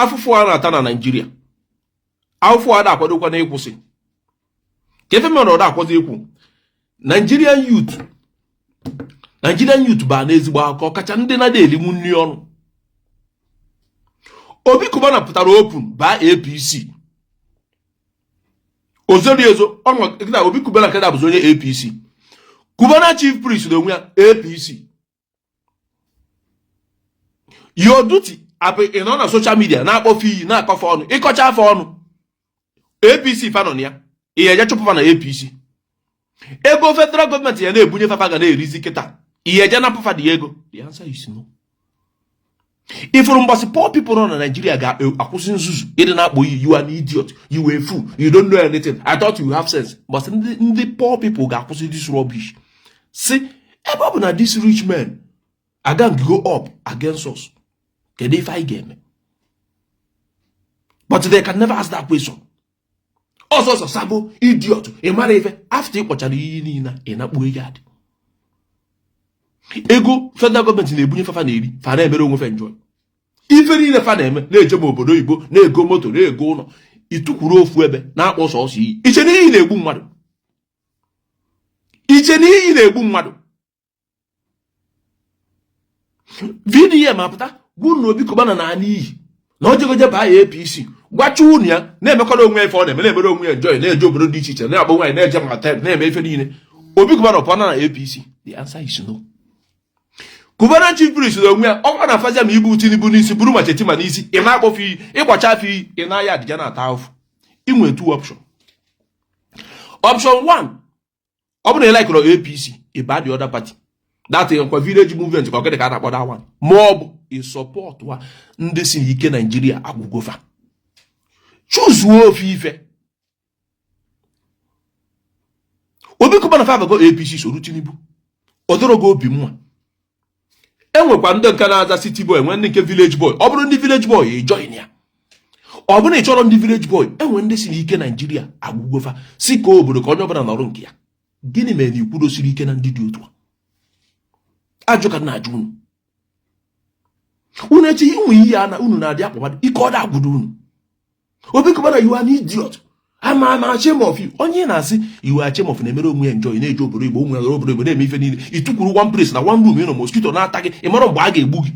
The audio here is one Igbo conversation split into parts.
Afụfụ a na-ata na Naịjirịa, afụfụ a na-akwadokwa na ịkwụsị ka efe mere ọda akwado ikwu. Nigerian youth baa n'ezigbo akụkọ, kacha ndị na-ada elinwu nri ọnụ. Obi Cubana pụtara open baa APC, ozori ezo. Ọnwa Obi Cubana nke bụzi onye APC. Cubana Chief Priest na onwe ya APC. Your duty apị ị nọ na social media na-akpọfe iyi, na-akọfe ọnụ, ịkọcha afọ ọnụ APC fanọ na ya, ihe eje chụpụ fa na APC. Ego federal gọọmenti ya na-ebunye fafa ga na-erizi kịta, ihe eje napụ fa dị ego? The answer is no. Ifuru mgbasị poor people nọ na Nigeria ga-akwụsị nzuzu ịdị na-akpọ iyi, "You are an idiot, you were a fool, you don't know anything, I thought you have sense." Mgbasị ndị poor people ga-akwụsị this rubbish, si ebe ọ bụ na this rich men aga go up against us, kedu ife anyị ga-eme? But they can never ask that question. Ọsọsọ sabo, idiot, ị mara ife. After ị kpọchara iyi niile, ị na-akpụ ya adị ego federal gọọmenti na-ebunye fafa na-eri, fa na-emere onwe fa enjoy ife niile fa na-eme, na-eje ma obodo oyibo, na-ego moto, na-ego ụlọ. Ịtụkwuru ofu ebe na-akpọ sọsọ iyi, iche na iyi na-egbu mmadụ, iche na iyi na-egbu mmadụ. VDM apụta gwa unu Obi Cubana na ana iyi na o jegoje baa ya APC, gwacha unu ya na-emekọrọ onwe ya ife ọ na-eme, na-emere onwe ya enjoy, na-eje obodo dị iche iche, na-akpọ nwaanyị, na-eje ma na-eme ife niile. Obi Cubana pụọ na APC? The answer is no. Cubana Chief Priest na onwe ya ọkwa na afazia ma ibu Tinubu n'isi, buru ma Shettima n'isi, ị na-akpọfe iyi, ịgbacha afọ iyi, ị na-aya adịja na-ata ahụfụ. Ị nwere two option. Option one, ọ bụrụ na ị likeụrụ APC, ị baa the other party, that nkwa village movement ka ọkịdị ka a na-akpọ that one, ma ọ bụ ị support wa ndị si ike Naijiria agwụgofa. Choosuo ofu ife. Obi Cubana fa abago APC, soro Tinubu, ọ dịrọ gị obi mma. Enwekwa ndị nke na-aza city boy, nwee ndị nke village boy. Ọ bụrụ ndị village boy, ị join ya. Ọ bụrụ na ị chọrọ ndị village boy, enwe ndị si n'ike Naijiria agwụgofa, si ka obodo ka onye ọbụla nọrọ nke ya. Gịnị mere na ikwudosiri ike na ndị dị otu a? Ajụ ka na-ajụ unu. Unu echi inwe ihe a na unu na-adị akpọmadụ ike ọ da-agwụdo unu. Obi Cubana, you are an idiot, ama ama ashamed of you. Onye na-asị you are ashamed of na-emere onwe ya enjoy, na-eje obodo Igbo, ụmụ ya obodo Igbo, na-eme ife niile. Ịtụkwuru one place na one room, ịnọ, mosquito na-ata gị, ị mara mgbe a ga-egbu gị,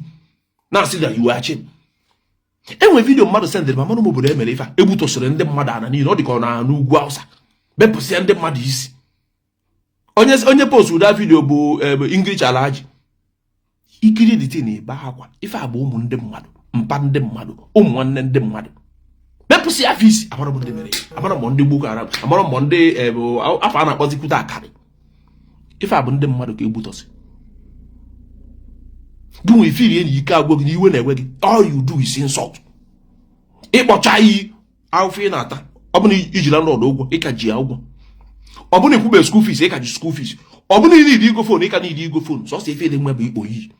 na-asị na you are ashamed. Enwe video mmadụ sendịrị ma mara m obodo emere ife a, egbutọsịrị ndị mmadụ ana niile. Ọ dị ka ọ na n'ugwu Awụsa, bepụsịa ndị mmadụ isi. Onye post ụda video bụ English Alhaji. Ikiri the thing, ebe akwa. Ife a bụ ụmụ ndị mmadụ, mpa ndị mmadụ, ụmụ nwanne ndị mmadụ, bepụsị afọ isi. Amara m ndị mere, amara m ndị Boko Haram, amara m ndị afọ a na-akpọzikwute akarị. Ife a bụ ndị mmadụ ka egbutọsị gị nwee ifirie na ike agwụ gị na iwe na-ewe gị. All you do is insult, ịkpọcha iyi. Ahụfụ ị na-ata, ọ bụ na iji landlord ụgwọ, ịka ji ya ụgwọ. Ọ bụ na ịkwụbe school fees, ịka ji school fees. Ọ bụ na ị need igo phone, ịka need igo phone. Sọsọ ife dị nwe bụ ikpo iyi.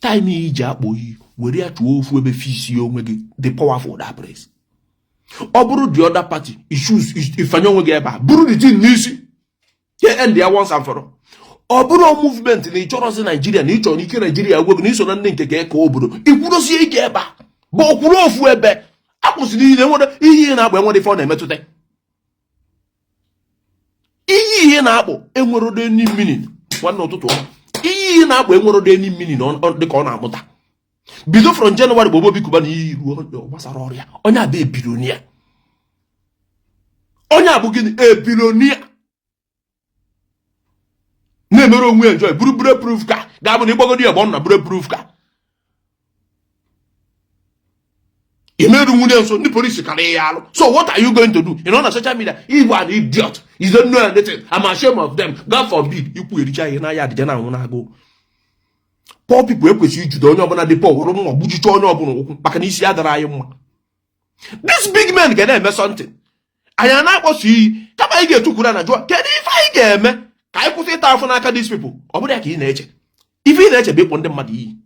Time iji akpọ iyi, were ya chụọ ofu ebe fix ya onwe gị dị powerful, that place. Ọ bụrụ the other party issues, ifanye onwe gị ebe a, bụrụ the thing n'isi ya, end ya once and for all. Ọ bụrụ movement na ị chọrọzi Naijiria, na ị chọrọ ike Naijiria gwe gị na iso na ndị nke ka eke obodo, ikwudosie ike ebe a bụ okwuru ofu ebe akwụsịrị ihe nwere ihe ị na-akpọ enwere ife ọ na-emetụta. Ihe na-akpọ enwere any meaning. Nwanne, ụtụtụ ọma. Ihe na-akpọ enwere any meaning dịka ọ na-amụta. Bido from January bụ Obi Cubana iyi ruo gbasara ọrịa. Onye a bụ billionaire. Onye a bụ gịnị? A billionaire na-emere onwe enjoy, buru bulletproof car, ga-abụ na ịgbagodi ya gbọ na bulletproof car, imeru nwunye nso, ndị polisi kara ya alụ. So what are you going to do? Ị nọ na social media, you an idiot, you don't know anything, I'm ashamed of them, God forbid. Ikwu ericha ihe n'anya adịja na anwụ n'agụụ. Poor people ekwesịghị ijude onye ọbụla dị poor wụrụ mma gbuchicha onye ọbụla ụkwụ, maka na isi adara anyị mma. This big men ga na-eme something, anyị a na-akpọso iyi, kama anyị ga-etukwuru na jụọ kedu ife anyị ga-eme ka anyị kwụsị ịta afụ n'aka these people. Ọ bụrụ ya ka ị na-eche, ife ị na-eche bụ ịkpọ ndị mmadụ iyi.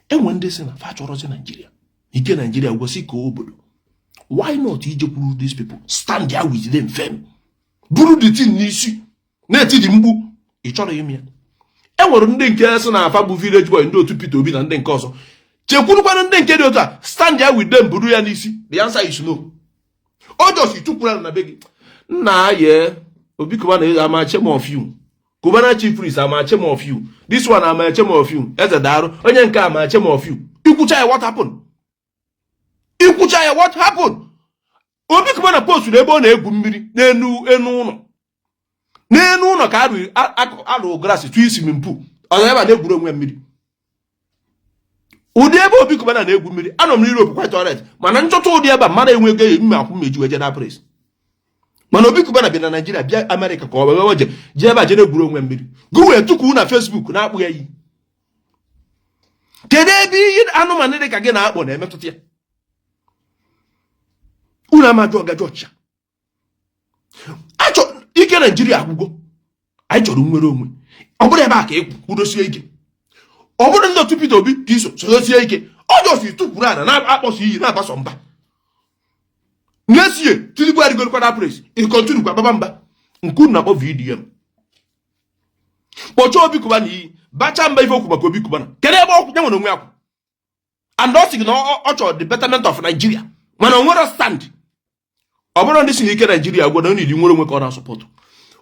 Enwe ndị si na fa chọrọzi Naijiria, ike Naijiria gosi ka obodo. Why not ijekwuru these people, stand there with them firm, buru the thing n'isi, na-etidi mgbu? Ị chọrọ ime ya. E nwere ndị nke sị na afa bụ village boy, ndị otu Peter Obi na ndị nke ọzọ. Chekwurukwanụ ndị nke dị otu a, stand ya with them, buru ya n'isi. The answer is no. O just itukwuru na be gị nna ye. Obi Cubana, I'm ashamed of you. Cubana Chief Priest, I'm ashamed of you. This one, I'm ashamed of you. Eze Darụ, onye nke, I'm ashamed of you. Ikwucha ya, what happened? Ikwucha ya, what happened? Obi Cubana posturu ebe ọ na-egwu mmiri n'enu enu ụlọ, n'enu ụlọ ka arụ grass tụ swimming pool. Ọ nọ ebe a na-egwuru onwe mmiri. Ụdị ebe Obi Cubana na-egwu mmiri, anọ m n'Europe quite alright, mana nchọta ụdị ebe a mmadụ enwe ego mma akwụ mmeji wee je na place. Mana Obi Cubana bịa na Naijiria, bịa Amerịka, ka ọ wee je jee ebe a jere egwuru onwe mmiri, gụ wee tukwuu na Facebook na-akpụ ya iyi. Kedu ebe iyi anụmanụ dị ka gị na-akpọ na-emetụta ya? Unu amajụ ọgajụ ọchịcha achọ ike. Naijiria agwụgo. Anyị chọrọ nnwere onwe. Ọ bụrụ ebe a ka ịkwụ kwudosie ike, ọ bụrụ ndị otu Peter Obi ka iso sodosie ike, ọ just tukwuru ana na-akpọso iyi, na-abaso mba. N'ezie, Tinubu arịgorokwa na place, ị continue kwa baba mba nke unu na-akpọ VDM. Kpọchaa Obi Cubana iyi, bacha mba ife okwu maka Obi Cubana. Kedu ebe ọkwụ ya nwere onwe akwụ? And ọ sị gị na ọ chọrọ the betterment of Nigeria, mana o nwere stand. Ọ bụrụ ndị si n'ike Naijiria gwa na ọ na-eri nwere onwe ka ọ na-asupport.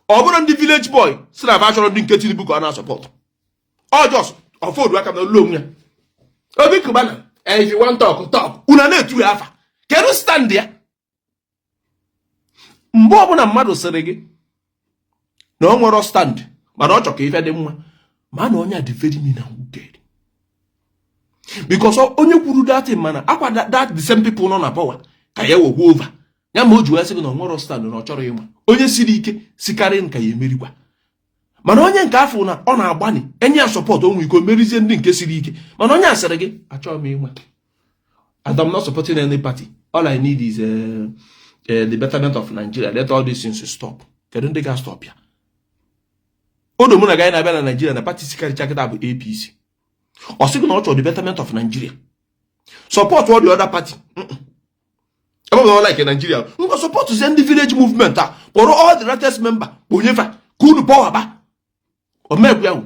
Ọ bụrụ ndị village boy si na aba chọrọ ndị nke Tinubu ka ọ na-asupport. Ọ just ọfọdụ aka na olu onwe ya. Obi Cubana, if you want talk, talk. Unu na-etu ya afa. Kedu stand ya? Mgbe ọbụla mmadụ sịrị gị na ọ nwere stand, mana ọ chọ ka ife dị mma, ma na onye a dị very mean and wicked, because onye kwuru that thing, mana akwa that the same people nọ na power ka ya wekwa over ya. Ma o ji wee sị gị na ọ nwere stand, na ọ chọrọ ịma onye siri ike sikarị nka ya emerikwa. Mana onye nke afọ na ọ na-agbani enye ya support, o nwere ike o merizie ndị nke siri ike. Mana onye a sịrị gị, "Achọghị m ịnwe, and I'm not supporting any party. All I need is the betterment of Nigeria. Let all these things stop." Kedu ndị ga-stop ya? Odo mụ na gị na-abịa na Nigeria na party sikarịcha kịta bụ APC. Ọ sị gị na ọ chọrọ the betterment of Nigeria, support all the other party. Ebe ọ bụla like Nigeria, ngwa, support zie ndị village movement a kpọrọ all the latest member kponyefa ka unu power ba omekwu ya.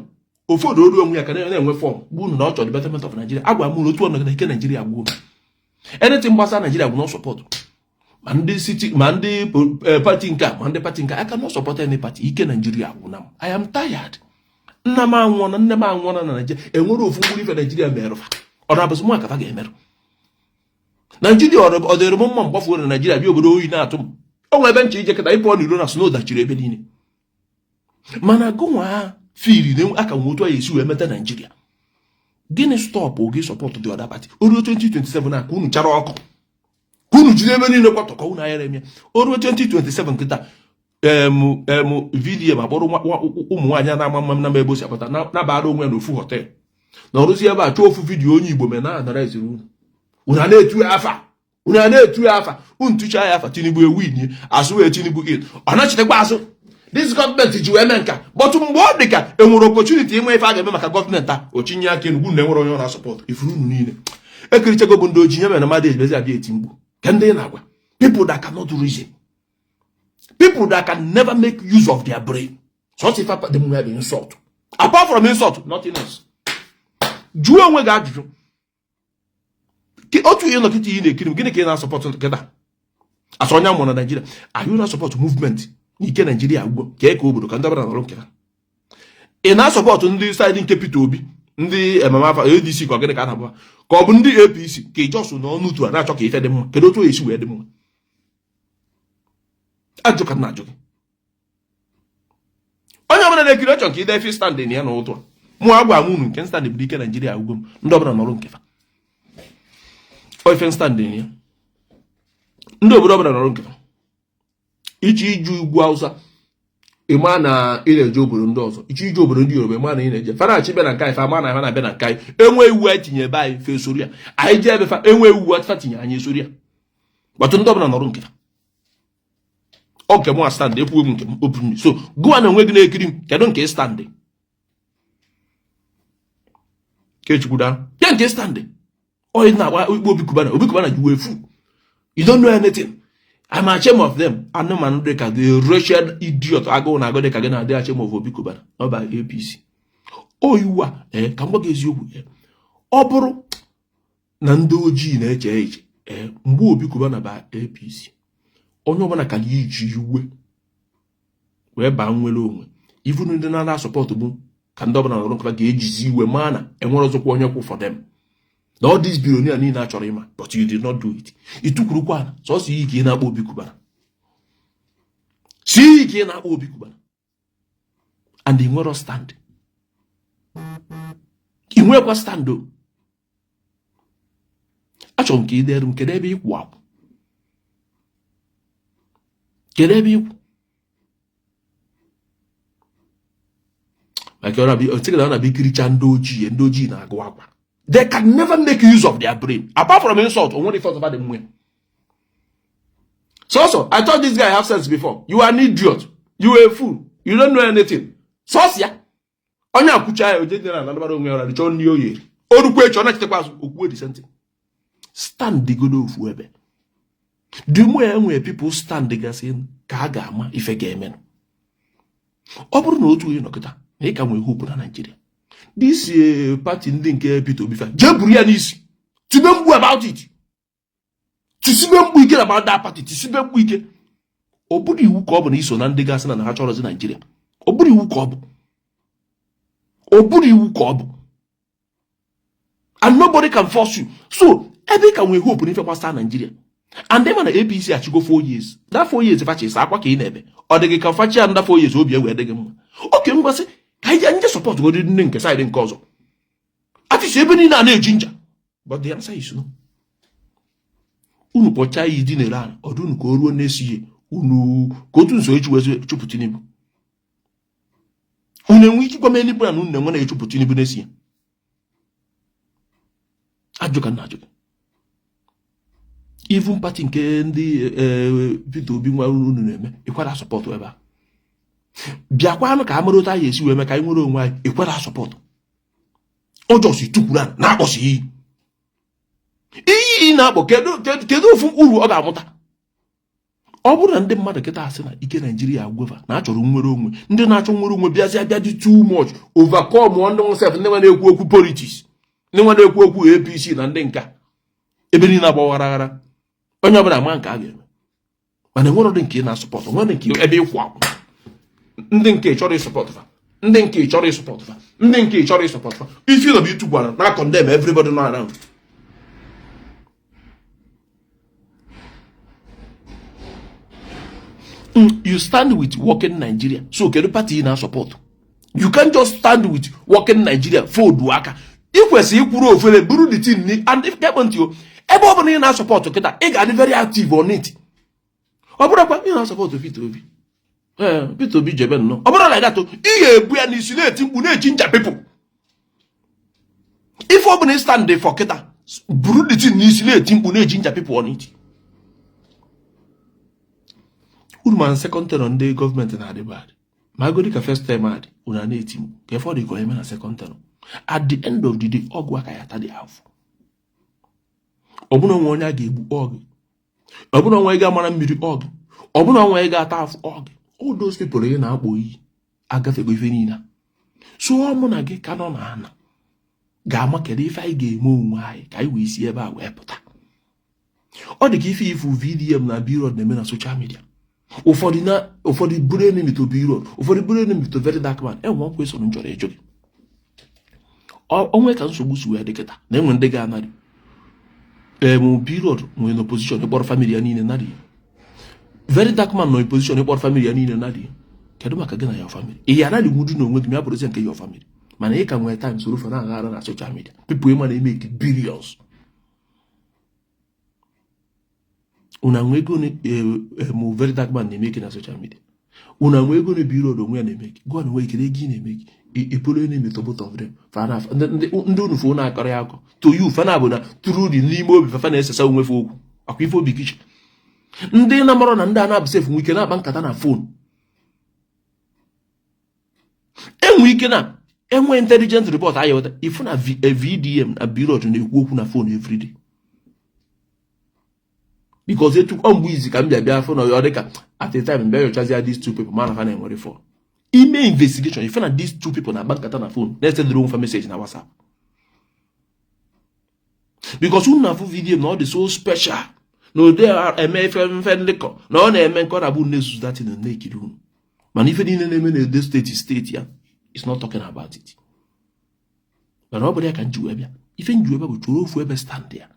Ofu oru onwe ya ka na-enwe form gbu unu na ọ chọrọ the betterment of Nigeria. Agwa m unu otu ọnọdụ na ike Nigeria gbuo. Anything gbasara Nigeria bụ no support, ma ndị city, ma ndị party nke a, ma ndị party nke a. I cannot support any party. Ike Nigeria gwụna m. I am tired. Nna m anwụọna, nne m anwụọna na Nigeria. Enwere ofu mkpụrụ ife Nigeria merụfa. Ọ na-abụzi mụ akafa ga-emerụ Naijiria? Ọ dịrị m mma mgbafuo na Naijiria, bịa obodo oyi na-atụ m. O nwere ebe nche ije kịta, ịpụọ n'iro na snow dachiri ebe niile. Mana gụnwa firi na aka nwe otu anyị esi wee meta Naijiria. Gịnị stop gị support the other party? O ruo 2027 a, ka unu chara ọkụ, ka unu jiri ebe niile kwatọkọ unu anyara eme. O ruo 2027 kịta, em em VDM akpọrọ ụmụ nwaanyị a na-ama mma na ebe o si apụta nabara onwe ya n'ofu hotel na ọrụzi ebe a, chọọ ofu video onye Igbo mee na anara eziri unu. Unu a na-etu ya afa, unu a na-etu ya afa, unu tụchaa ya afa. Tinubu ewinie azụ, wee Tinubu in, ọ nachitekwa azụ. This gọọmenti ji wee mee nka, but mgbe ọ dị ka enwere opportunity ịnwe ife a ga-eme maka gọọmenti a, ochinye aka enugwu na enwere onye ọ na-asupport. Ifuru unu niile ekirichago bụ ndị ojii ya mere na mmadụ ejibezi abịa eti mkpu ka ndị na-agwa. People that cannot reason, people that can never make use of their brain. Sọsọ ife dị mma bụ insult. Apart from insult, nothing else. Jụọ onwe gị ajụjụ. Otu ihe nọkịta ihe na-ekiri m, gịnị ka ị na-asupport kịta asọ onye amụrụ na Naijiria? Are you na-asupport movement n'ike Naijiria ugbo ka eke obodo ka ndị ọbụla nọrọ nke ha? Ị na-asupport ndị side nke Peter Obi, ndị ememe afa ADC, ka ọ gịnị ka a na-abụ, ka ọ bụ ndị APC, ka ị just n'ọnụ otu a na-achọ ka ife dị mma? Kedu otu o esi wee dị mma? Ajụ ka m na-ajụ gị. Onye ọbụla na-ekiri ọchọ nke ide ife stand ya na ụtụ a, mụ agwa m unu nke stand bụ ike Naijiria ugbo m, ndị ọbụla nọrọ nke fa. Ife stand ya, ndị obodo ọbụla nọrọ nke fa. Iche iju ugwu Hausa, ịma na ị na-eje obodo ndị ọzọ. Iche ije obodo ndị Yoruba, ịma na ị na-eje fanachi bịa na nke anyị. Fa ama na ha na-abịa na nke anyị. Enwe iwu anyị tinye ebe anyị, fe soro ya. Anyị jee ebe fa, enwe iwu fa tinye anyị, esoro ya. Gbatụ ndị ọbụla nọrọ nke fa. Ọ nke mụ stand, ekwughị m nke m openly. So gụwa na onwe gị na-ekiri m, kedu nke stand kechukwuda ya nke stand onye na-agba ikpe Obi Cubana? Obi Cubana ji wee fu. You don't know anything. I'm ashamed of them. Anụmanụ dị ka the wretched idiot, agụụ na agụ dị ka gị na-adị ashamed of Obi Cubana. Ọ ba APC o iwu a. Ee, ka m gwa gị eziokwu. Ee, ọ bụrụ Na ndị ojii na-eche eche. Ee, mgbe Obi Cubana ba APC, onye ọbụla ka iji iwe wee baa nwere onwe. Even ndị na-ana support bụ ka ndị ọbụla nọrọ nkata ga-ejizi iwe maa na enwere ọzọkwa onye kwụ for them na all this billionaire niile a chọrọ ịma. But you did not do it. Ịtụkwurukwa ala sọsọ iyi ka ị na-akpọ Obi Cubana, si iyi ka ị na-akpọ Obi Cubana, and ị nwero stand, ị nwekwa stand o. Achọrọ m ka ị dere m, kedu ebe ịkwụ akwụ? Kedu ebe ịkwụ? Maka ọ na-abịa ikiricha ndị ojii, ndị ojii na-agụ akwa. They can never make use of their brain apart from insult. Onwere ife ọzọ dị mmụọ sọsọ. I thought this guy have sense before. You are an idiot, you are a fool, you don't know anything. Sọsọ ya onye akwụcha ya oje na anabara onwe ya ụra, chọọ nri oyi o rukwa echi, ọ na-echetakwa azụ okwuwe the same thing. Stand godo ofu ebe. The more enwere people stand gasị ka a ga-ama ife ga-eme. Ọ bụrụ na otu onye nọkịta na ị ka nwee hope na Nigeria, this party ndị nke Peter Obi fa jee buru ya n'isi, tibe mkpu about it, tisibe mkpu ike about that party, tisibe mkpu ike. Ọ bụrụ iwu ka ọ bụ na iso na ndị gasị na ha chọrọzi Nigeria, ọ bụrụ iwu ka ọ bụ, ọ bụrụ iwu ka ọ bụ, and nobody can force you. So ebe ị ka nwee hope n'ife gbasara Nigeria, and ịma na APC achịgo 4 years, that 4 years fachi akwa ka ị na-ebe, ọ dị gị ka fachi ya nda 4 years, obi ewee dị gị mma. Oke ngwasị ka anyị nje support godi ndị nke side nke ọzọ atịsi ebe niile a na-eji nja. But the answer is no. Unu kpọchaa ya idi na ala ọdụ unu ka o ruo na-esi ihe unu ka otu nso eji wee chụpụ Tinubu. Unu enwe ike ịgwa m enigwe na unu na-enwe na-echụpụ Tinubu na-esi ya? Ajụ ka nna ajụ gị. Even party nke ndị Peter Obi nwa unu na-eme, ịkwara support ebe a bịakwanụ ka a mara otu anyị esi wee mee ka anyị nwere onwe anyị, ịkwara support ọjọọ si tukwuru a na-akpọsi iyi iyi ị na-akpọ. Kedu ofu uru ọ ga-amụta? Ọ bụrụ na ndị mmadụ kịta asị na ike Naijiria agwụva na achọrọ nwere onwe, ndị na-achọ nwere onwe bịazi abịa dị too much, overcome ndị nwesef, ndị nwe na-ekwu okwu politics, ndị nwe na-ekwu okwu APC na ndị nka ebe niile agbawara aghara, onye ọbụla ama nke a ga-eme. Mana enwere ụdị nke ị na-asupport, nwere nke ebe ịkwụ akwụ, ndị nke chọrọ ịsupport fa, ndị nke chọrọ ịsupport fa, ndị nke chọrọ ịsupport fa. Ife ịnọbụ ịtụkwara na condemn everybody nọ around. You stand with working Nigeria, so kedu party ị na-asupport? You can't just stand with working Nigeria fold aka. Ị kwesịrị ikwuru ofere buru the thing ni and if get ntị o, ebe ọ bụla ị na-asupport kịta, ị ga-adị very active on it. Ọ bụrụkwa ị na-asupport Peter Obi, ee, Peter Obi jebe nnọọ, ọ bụrụ like that, ị ga-ebu ya n'isi na-eti mkpu na-eji nja people. Ife ọ bụla ị stand for kịta, buru the thing n'isi na-eti mkpu na-eji nja people on it. Uru ma second tenure ndị gọọmenti na-adị bad, ma agodi ka first term adị, unu a na-eti mkpu ka ife ọ dị ka eme na second tenure. At the end of the day, ọgwụ aka ya ata dị afọ. Ọbụna onwe onye a ga-egbu ọgụ, ọbụna onwe ga-amara mmiri ọgụ, ọbụna onwe ga-ata afụ ọgụ. All those people ị na-akpọ iyi agafego ife niile. So ọ mụ na gị ka nọ na ana ga-ama kedu ife anyị ga-eme onwe anyị ka anyị wee si ebe a wee pụta. Ọ dị ka ife ifu VDM na Blord na-eme na social media. Ụfọdụ na ụfọdụ bụrụ enemy to Blord, ụfọdụ bụrụ enemy to Very Dark Man. Enwe ọkwa eso m chọrọ ịjụ gị, onwe ka nsogbu si wee dị kịta na enwe ndị ga-anarị em Blord nwere na position ịkpọrọ family ya niile narị, Very Dark Man nọ position ịkpọrọ family ya niile narị. Kedu maka gị na your family? Ị ya anaghị nwudu na onwe gị ma ya bụrụzie nke your family? Mana ị ka nwere time soro fa na-aghara na social media, people ịma na-emeke billions. Unu anwe ego mụ Very Dark Man na-emeke na social media, unu anwe ego na Blord onwe ya na-emeke. Gụọ na onwe ikere ego ị na-emeke ịpụrụ enemy to both of them. Ndị unu fụ na-akọrọ ya akọ to you fana bụ na truly n'ime obi fafa na-esesa onwe fe okwu akwa ife obi kicha. Ndị na-amarọ na ndị a na-abụ sef nwe ike na-akpa nkata na phone, enwe ike na enwe intelligent report anyị weta ifu na VDM na Blord na-ekwu okwu na phone everyday, because etu ọ mgbe izi ka m bịa bịa afọ na ọ dị ka at the time bịa nyochazia these two people, mana fa na-enwere phone ime investigation, ife na these two people na-akpa nkata na phone, na-esendịrị onwe fa message na WhatsApp. Because unu na-afụ VDM na ọ dị so special na ode eme ife mfe ndịkọ na ọ na-eme nke ọ na-abụ na-ezuzu datin na-ekiri unu. Mana ife niile na-eme na Edo steeti ya is not talking about it. Mana ọ bụrụ ya ka nji wee bịa, ife nji wee bịa bụ chọrọ ofu ebe stand ya.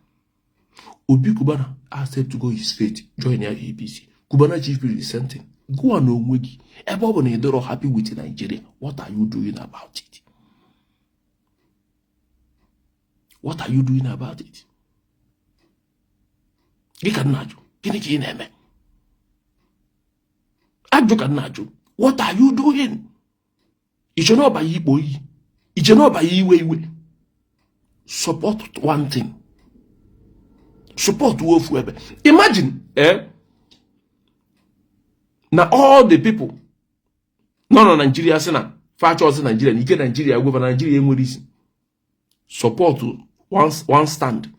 Obi Cubana accept go his fate, join ya APC. Cubana Chief Priest, the same thing. Gụwa na onwe gị, ebe ọ bụ na ị dịrọ happy with Nigeria, what are you doing about it? What are you doing about it? Gị ka m na-ajụ, gịnị ka ị na-eme? Ajụ ka m na-ajụ, what are you doing? Iche na ọba ya ikpo iyi, iche na ọba ya iwe iwe. Support one thing, support ofu ebe. Imagine na all the people nọ na Nigeria sị na fa achọzi Nigeria na ike Nigeria gweva na Nigeria enwere isi, support one stand.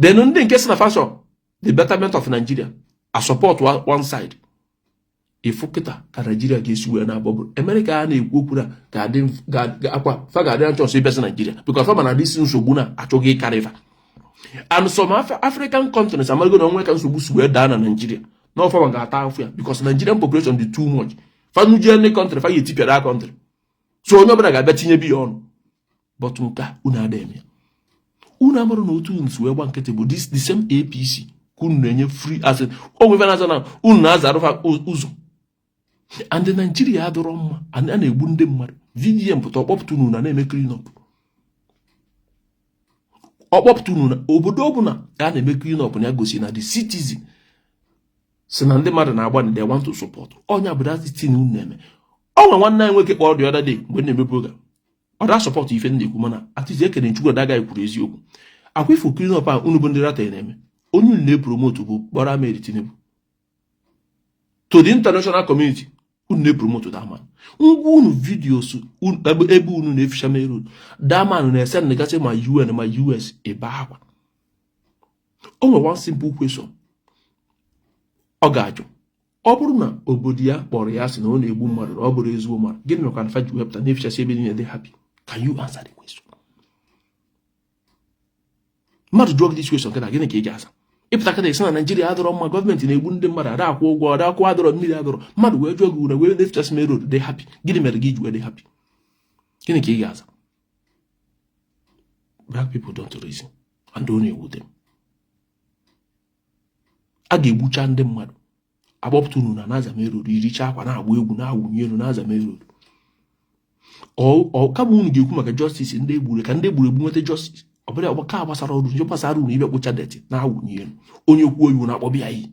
Then ndị nke si na fa chọ the betterment of Nigeria a support one side. Ịfụ kịta ka Nigeria ga-esi wee na-agbọbụrụ America a na-ekwu okwu na akwa fa ga-adị na chọọsị ịbịasị Nigeria because fa ma na adịsi nsogbu na achọghị ịkarị fa. And some African countries amago na onwe ka nsogbu si wee daa na Nigeria na ọfa ga-ata afụ ya because Nigerian population dị too much. Fa nuje ndị country fa ga-etipịara country, so onye ọbụla ga-abịa tinye bi ya ọnụ. But nke a unu ada eme ya. Unu amarụ na otu unu si wee gba nkịtị bụ this the same APC ka unu na-enye free access. O nwebe na-aza na unu na-aza arụfa ụzọ. And Nigeria adọrọ mma, a na-egbu ndị mmadụ. VDM pụta ọkpọpụta unu na na-eme clean up. Ọkpọpụta unu na obodo ọbụla a na-eme clean up na ya gosi na the citizen si na ndị mmadụ na-agba they want to support. Onye bụ that thing unu na-eme. Ọ nwe nwanne anyị nwoke kpọrọ the other day mgbe na-eme program, ọ da support ife ndị ekwu, mana atizi ekene Chukwu agaghị kwuru eziokwu. Akwa ifo clean up a unu bụ ndị rata na-eme, onye unu na-epromote bụ Bola Ahmed Tinubu to the international community. Unu na-epromote that man. Ngwa unu videos ebe unu na-eficha main road, that man na-ese nnegasị ma UN ma US ebe akwa. O nwere one simple question ọ ga-ajụ: ọ bụrụ na obodo ya kpọrọ ya sị na ọ na-egbu mmadụ na ọ bụrụ ezigbo mmadụ, gịnị mekwa na fa ji wepụta na-efichasị ebe niile dị happy? Can you answer the question? Mmadụ jụọ gị this question kịta, gịnị ka ị ga-aza? Ịpụta kịta isi na Naijiria adọrọ mma, gọọmenti na-egbu ndị mmadụ, ada akwụ ụgwọ, ada akwụ adọrọ, mmiri adọrọ, mmadụ wee jụọ gị ure wee na-efichasị main road dị happy, gịnị mere gị ji wee dị happy? Gịnị ka ị ga-aza? Black people don't reason and don't ewute m. A ga-egbucha ndị mmadụ, agbapụta unu na na-aza main road, iricha akwa na-agba egwu na-awụnye elu na-aza main road. Ọ kama unu ga-ekwu maka justice ndị egburu, ka ndị egburu egbu nweta justice. Ọ bụrụ ọgbọ ka gbasara ọrụ nje gbasara unu ibe kpụcha dirty na-awụnye elu, onye kwuo iwu na-akpọbịa iyi.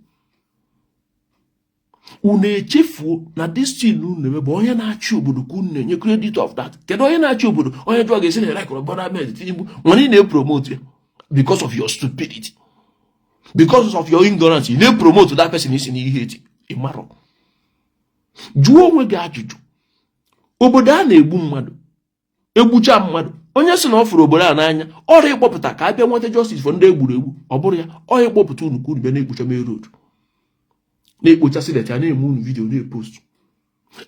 Unu echefuo na this thing unu na-eme bụ onye na-achị obodo ka unu na-enye credit of that. Kedu onye na-achị obodo? Onye jụọ ga-esi na elekọrọ Bola Ahmed Tinubu, mana ị na-epromote ya because of your stupidity, because of your ignorance. Ị na-epromote that person isi n'ihe eti ị marọ. Jụọ onwe gị ajụjụ: obodo a na-egbu mmadụ, egbucha mmadụ, onye sị na ọ fụrụ obodo a n'anya, ọrụ ịkpọpụta ka a bịa nweta justice for ndị egburu egbu, ọ bụrụ ya ọ ịkpọpụta unu ka unu bịa na-ekpocha main road, na-ekpochasị dirty, a na-eme unu video na-epost,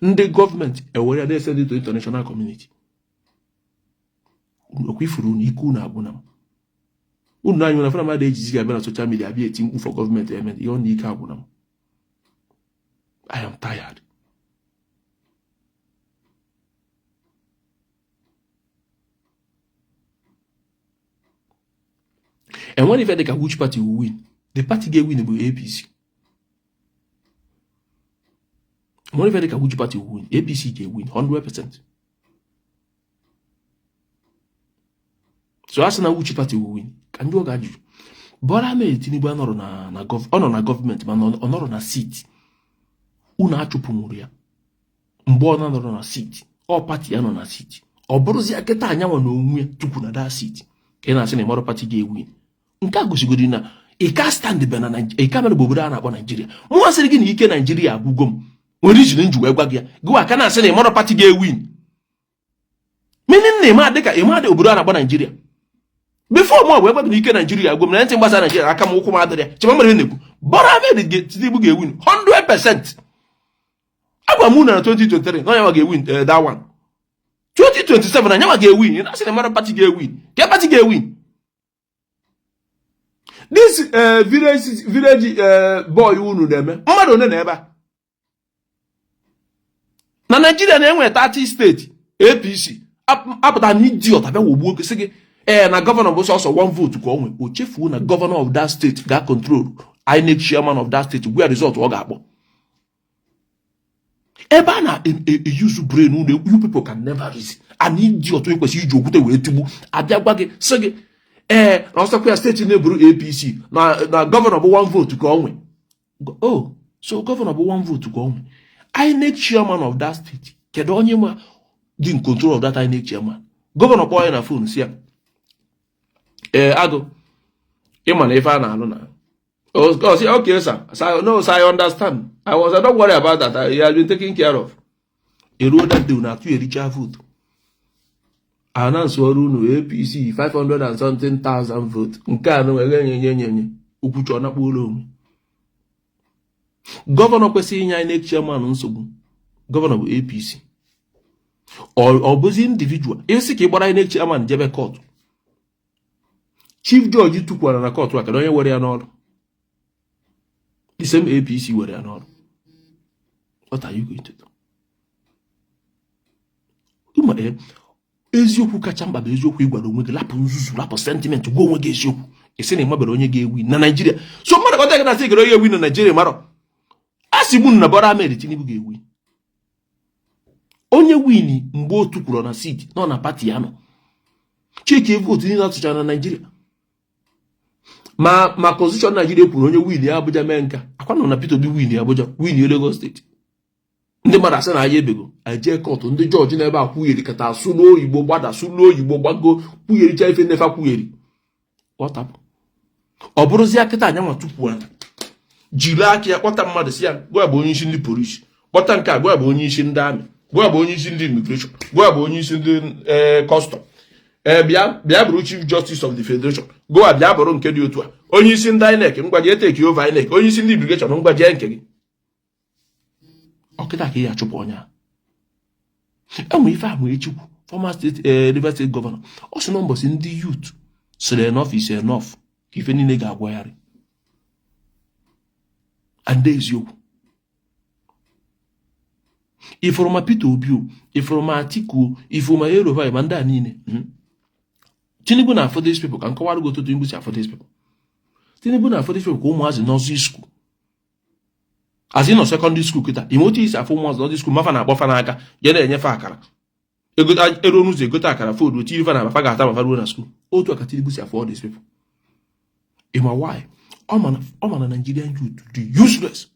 ndị gọọmenti ewere ya na-ese ndị to international community. Okwa ifuru unu ike unu agwụna m. Unu anya na fana mmadụ ejizi ga-abịa na social media abịa eti mkpu for gọọmenti eme ihe ọ na ike agwụna m. I am tired. Enwere ife dịka which party will win. The party ga-ewin bụ APC. Enwere ife dịka which party will win. APC ga-ewin 100%. So a sị na which party will win, ka ndị ọ ga-ajụjụ. Bola Ahmed Tinubu anọrọ na ọ nọ na gọọmenti, mana ọ nọrọ na seat. Unu achụpụnwuru ya mgbe ọ nọrọ na seat, ọ party ya nọ na seat. Ọ bụrụzi kịta anyanwụ na onwe ya tukwu na that seat ka ị na-asị na ịmarụ party ga-ewin. Nke a gosigoro na ị ka stand be na ị ka mere bụ obodo a na-akpọ Naijiria. Mụnwa sịrị gị na ike Naijiria agwụgo m, nwere iji nji wee gwa gị ya. Gịwa aka na-asị na ịmarụ party ga-ewin, meaning na ịma dịka ịma dị obodo a na-akpọ Naijiria. Before mụ wee gwa gị na ike Naijiria agwụ m na ntị gbasara Naijiria, aka m ụkwụ m adịrị ya. Chema mere na-ekwu Bola Ahmed Tinubu ga-ewin 100%. Agwa m unu na 2023 na onye ga-ewin that one. 2027 na nyanwa ga-ewin. Ị na-asị na mara party ga-ewin, ke party ga-ewin? This village boy unu na-eme mmadụ one na ebe a na Naijiria na-enwe 30 steeti APC apụta na idiot abịa wogbuo oge sị gị ee na gọvanọ bụ sọsọ one vote ka ọ nwe. O chefuo na gọvanọ of that state ga control INEC chairman of that state, gwa result ọ ga-akpọ. Ebe a na-eyuzu brain unu, you people can never reason. An idiot ekwesịrị iji okwute wee tigbu abịa gwa gị sị gị ee na ọsọkwa ya steeti na-eburu APC na gọvanọ bụ one vote ka ọ nwe. Oh, so gọvanọ bụ one vote ka ọ nwe. INEC chairman of that state, kedu onye ma dị in control of that INEC chairman? Gọvanọ kpọọ ya na phone si ya, ee, agụ ịma na ife a na-alụ na. Oh, say, okay, sir. Sir, no, sir, I understand. I was, don't worry about that. He has been taken care of. Eruo that day, na atụ ericha vote. Announce ọrụ unu APC 500 and something thousand vote. Nke a na nye nye nye nye. Okwuchi ọ nakpuo onwe. Gọvanọ kwesịrị inye INEC chairman nsogbu. Gọvanọ bụ APC. Ọ bụzi individual. Isi ka ị gbara INEC chairman jebe court. Chief Judge tukwara na court a, kedu onye were ya n'ọrụ? The same APC were ya n'ọrụ. What are you going to do? Ụmụ eziokwu kacha mkpa bụ eziokwu ị gwara onwe gị. Lapụ nzuzu, lapụ sentiment, gwa onwe gị eziokwu. Ị sị na ị mabere onye ga-ewi na Naijiria. So mmadụ kọta gị na sị gere onye ewi na Naijiria marọ a sị mụ na Bola Ahmed Tinubu ga-ewi. Onye win mgbe otu kwuru na seat nọ na party ya nọ cheke vote niile atụchara na Naijiria, ma constitution Naijiria kwuru onye win ya Abuja mee nka akwa nọ na Peter Obi win Abuja, win Lagos steeti. Ndị mmadụ asị na anya ebego eje court. Ndị jọji n'ebe a kwugheri kata asụ n'oyibo gbada, sụ n'oyibo gbago, kwughericha ife nnefa kwugheri. Ghọtapụ ọ bụrụzie kịta anyanwa tupu ala jiri aka ya kpọta mmadụ si ya gwa bụ onye isi ndị polisi, kpọta nke a, gwa bụ onye isi ndị army, gwa bụ onye isi ndị immigration, gwa bụ onye isi ndị custom, ee, bịa bịa bụrụ chief justice of the federation, gụwa bịa bụrụ nke dị otu a, onye isi ndị INEC, ngwa jee take over INEC, onye isi ndị immigration, ngwa jee nke gị. Ọkịta ka ị ya achụpụ onye a enwe ife ahụ echukwu former state Rivers State governor. Ọ sị na mbọsị ndị youth sịrị enough is enough ka ife niile ga-agwagharị. And eziokwu, ifuru ma Peter Obi o, ifuru ma Atiku o, ifuru ma El-Rufai, ma ndị a niile, Tinubu na afọ these people ka nkọwara gị otu Tinubu si afọ these people. Tinubu na afọ these people ka ụmụazị nursery school, azị nọ secondary school kịta. Ime otu isi afọ ụmụazị nursery school, mafa na-akpọfa n'aka je na-enyefe akara ego, eruo n'ụzọ egote akara food tiri fa na abafa ga-ata ma fa ruo na school. Otu a ka Tinubu si afọ all these people. Ịma why? Ọ ma na Nigerian youth dị useless.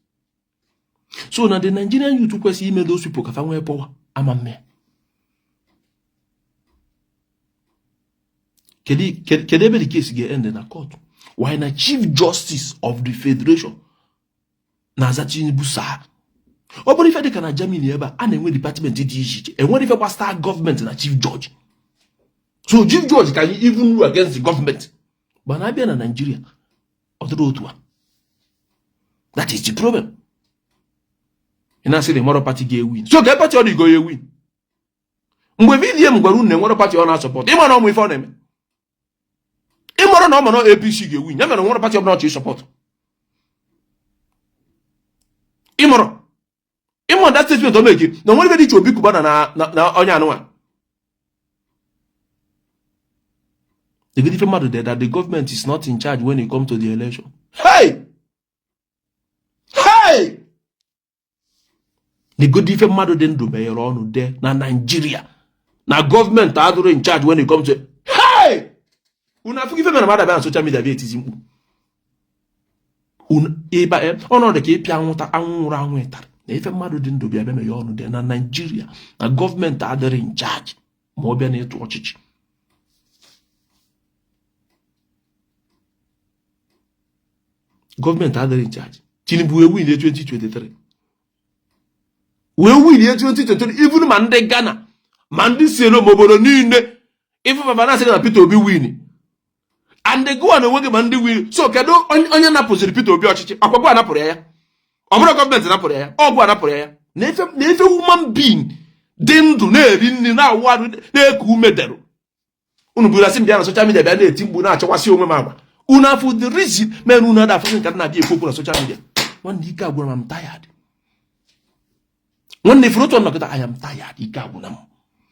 So na the Nigerian youth kwesịrị ime those people ka fa nwee power ama mme. Kedu ebe the case ga-end na court? Why na chief justice of the federation na-aza Tinubu saa? Ọ bụrụ ife dịka na Germany ebe a na-enwe department dị iche iche, enwere ife gbasara gọọmenti na chief judge. So chief judge can even rule against the government. Mana abịa na Nigeria, ọ dịrị otu a. That is the problem. Ị na-asị na enwero party ga-ewin, so ka party ọ dị go ewin? Mgbe VDM gwara unu na enwero party ọ na-asupport, ịma na ọmụ ife ọ na-eme, ịmara na ọ ma na APC ga-ewin, ya mere nwere party ọbụla ọ chọrọ ịsupport. Ịmara ịma that statement o meki na nwere ife dị iche Obi Cubana na onye anụnwa. The ife mmadụ dị that the government is not in charge when it comes to the election. Hey! Hey! Negodi ife mmadụ dị ndụ meghere ọnụ dee na Nigeria na gọọmenti adụrụ in charge when it comes to. Hey! Unu afụghị ife mere mmadụ abịa na social media bịa etizi mkpu ịba ọnọdụ ka ịpịa anwụnta anwụ nwụrụ anwụ ịtarị na ife mmadụ dị ndụ bịa bịa meghe ọnụ dee na Nigeria na gọọmenti adịrị in charge ma ọ bịa na ịtụ ọchịchị. Gọọmenti adịrị in charge. Tinubu wee win 2023, wee win 2023. Even ma ndị Ghana ma ndị Sierra obodo niile ife na asị na Peter Obi win and gụwa na onwe gị ma ndị win. So kedu onye napụziri Peter Obi ọchịchị? Akwagwo anapụrụ ya, ọ bụrụ gọọmenti napụrụ ya, ọgwụ anapụrụ ya. Na ife human being dị ndụ na-eri nri, na-awụ arụ, na-eku ume derụ unu buru asị m bịa na social media bịa na-eti mkpu na-achọkwasị onwe m agwa. Unu afụ the reason mere unu ada afụ nke na-abịa ekwu okwu na social media. Nwanne, ike agwụra m, tired. Nwanne, ifuru otu ọnọkịta, I am tired. Ike agwụna m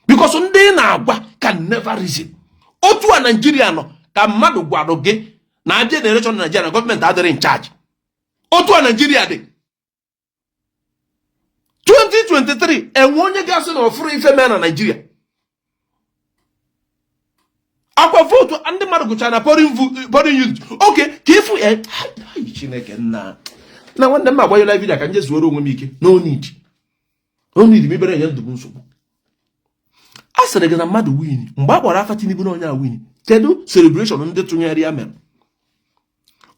because ndị na-agwa can never reason. Otu a Naijiria nọ ka mmadụ gwara gị na generation Naijiria na gọọmenti adịrị in charge. Otu a Naijiria dị 2023, enwe onye ga-asị na ọfụrụ ife mee na Naijiria? Akwa vote ndị mmadụ gụchara na polling unit. Oke ka ịfụ. Chineke nna na nwanne m, agbanyela video ka nje zuoro onwe m ike. No need, no need. M ibere enye ndụ m nsogbu. A sịrị gị na mmadụ win mgbe a gbara afa Tinubu na onye a win, kedu celebration ndị tụnyere ya mere?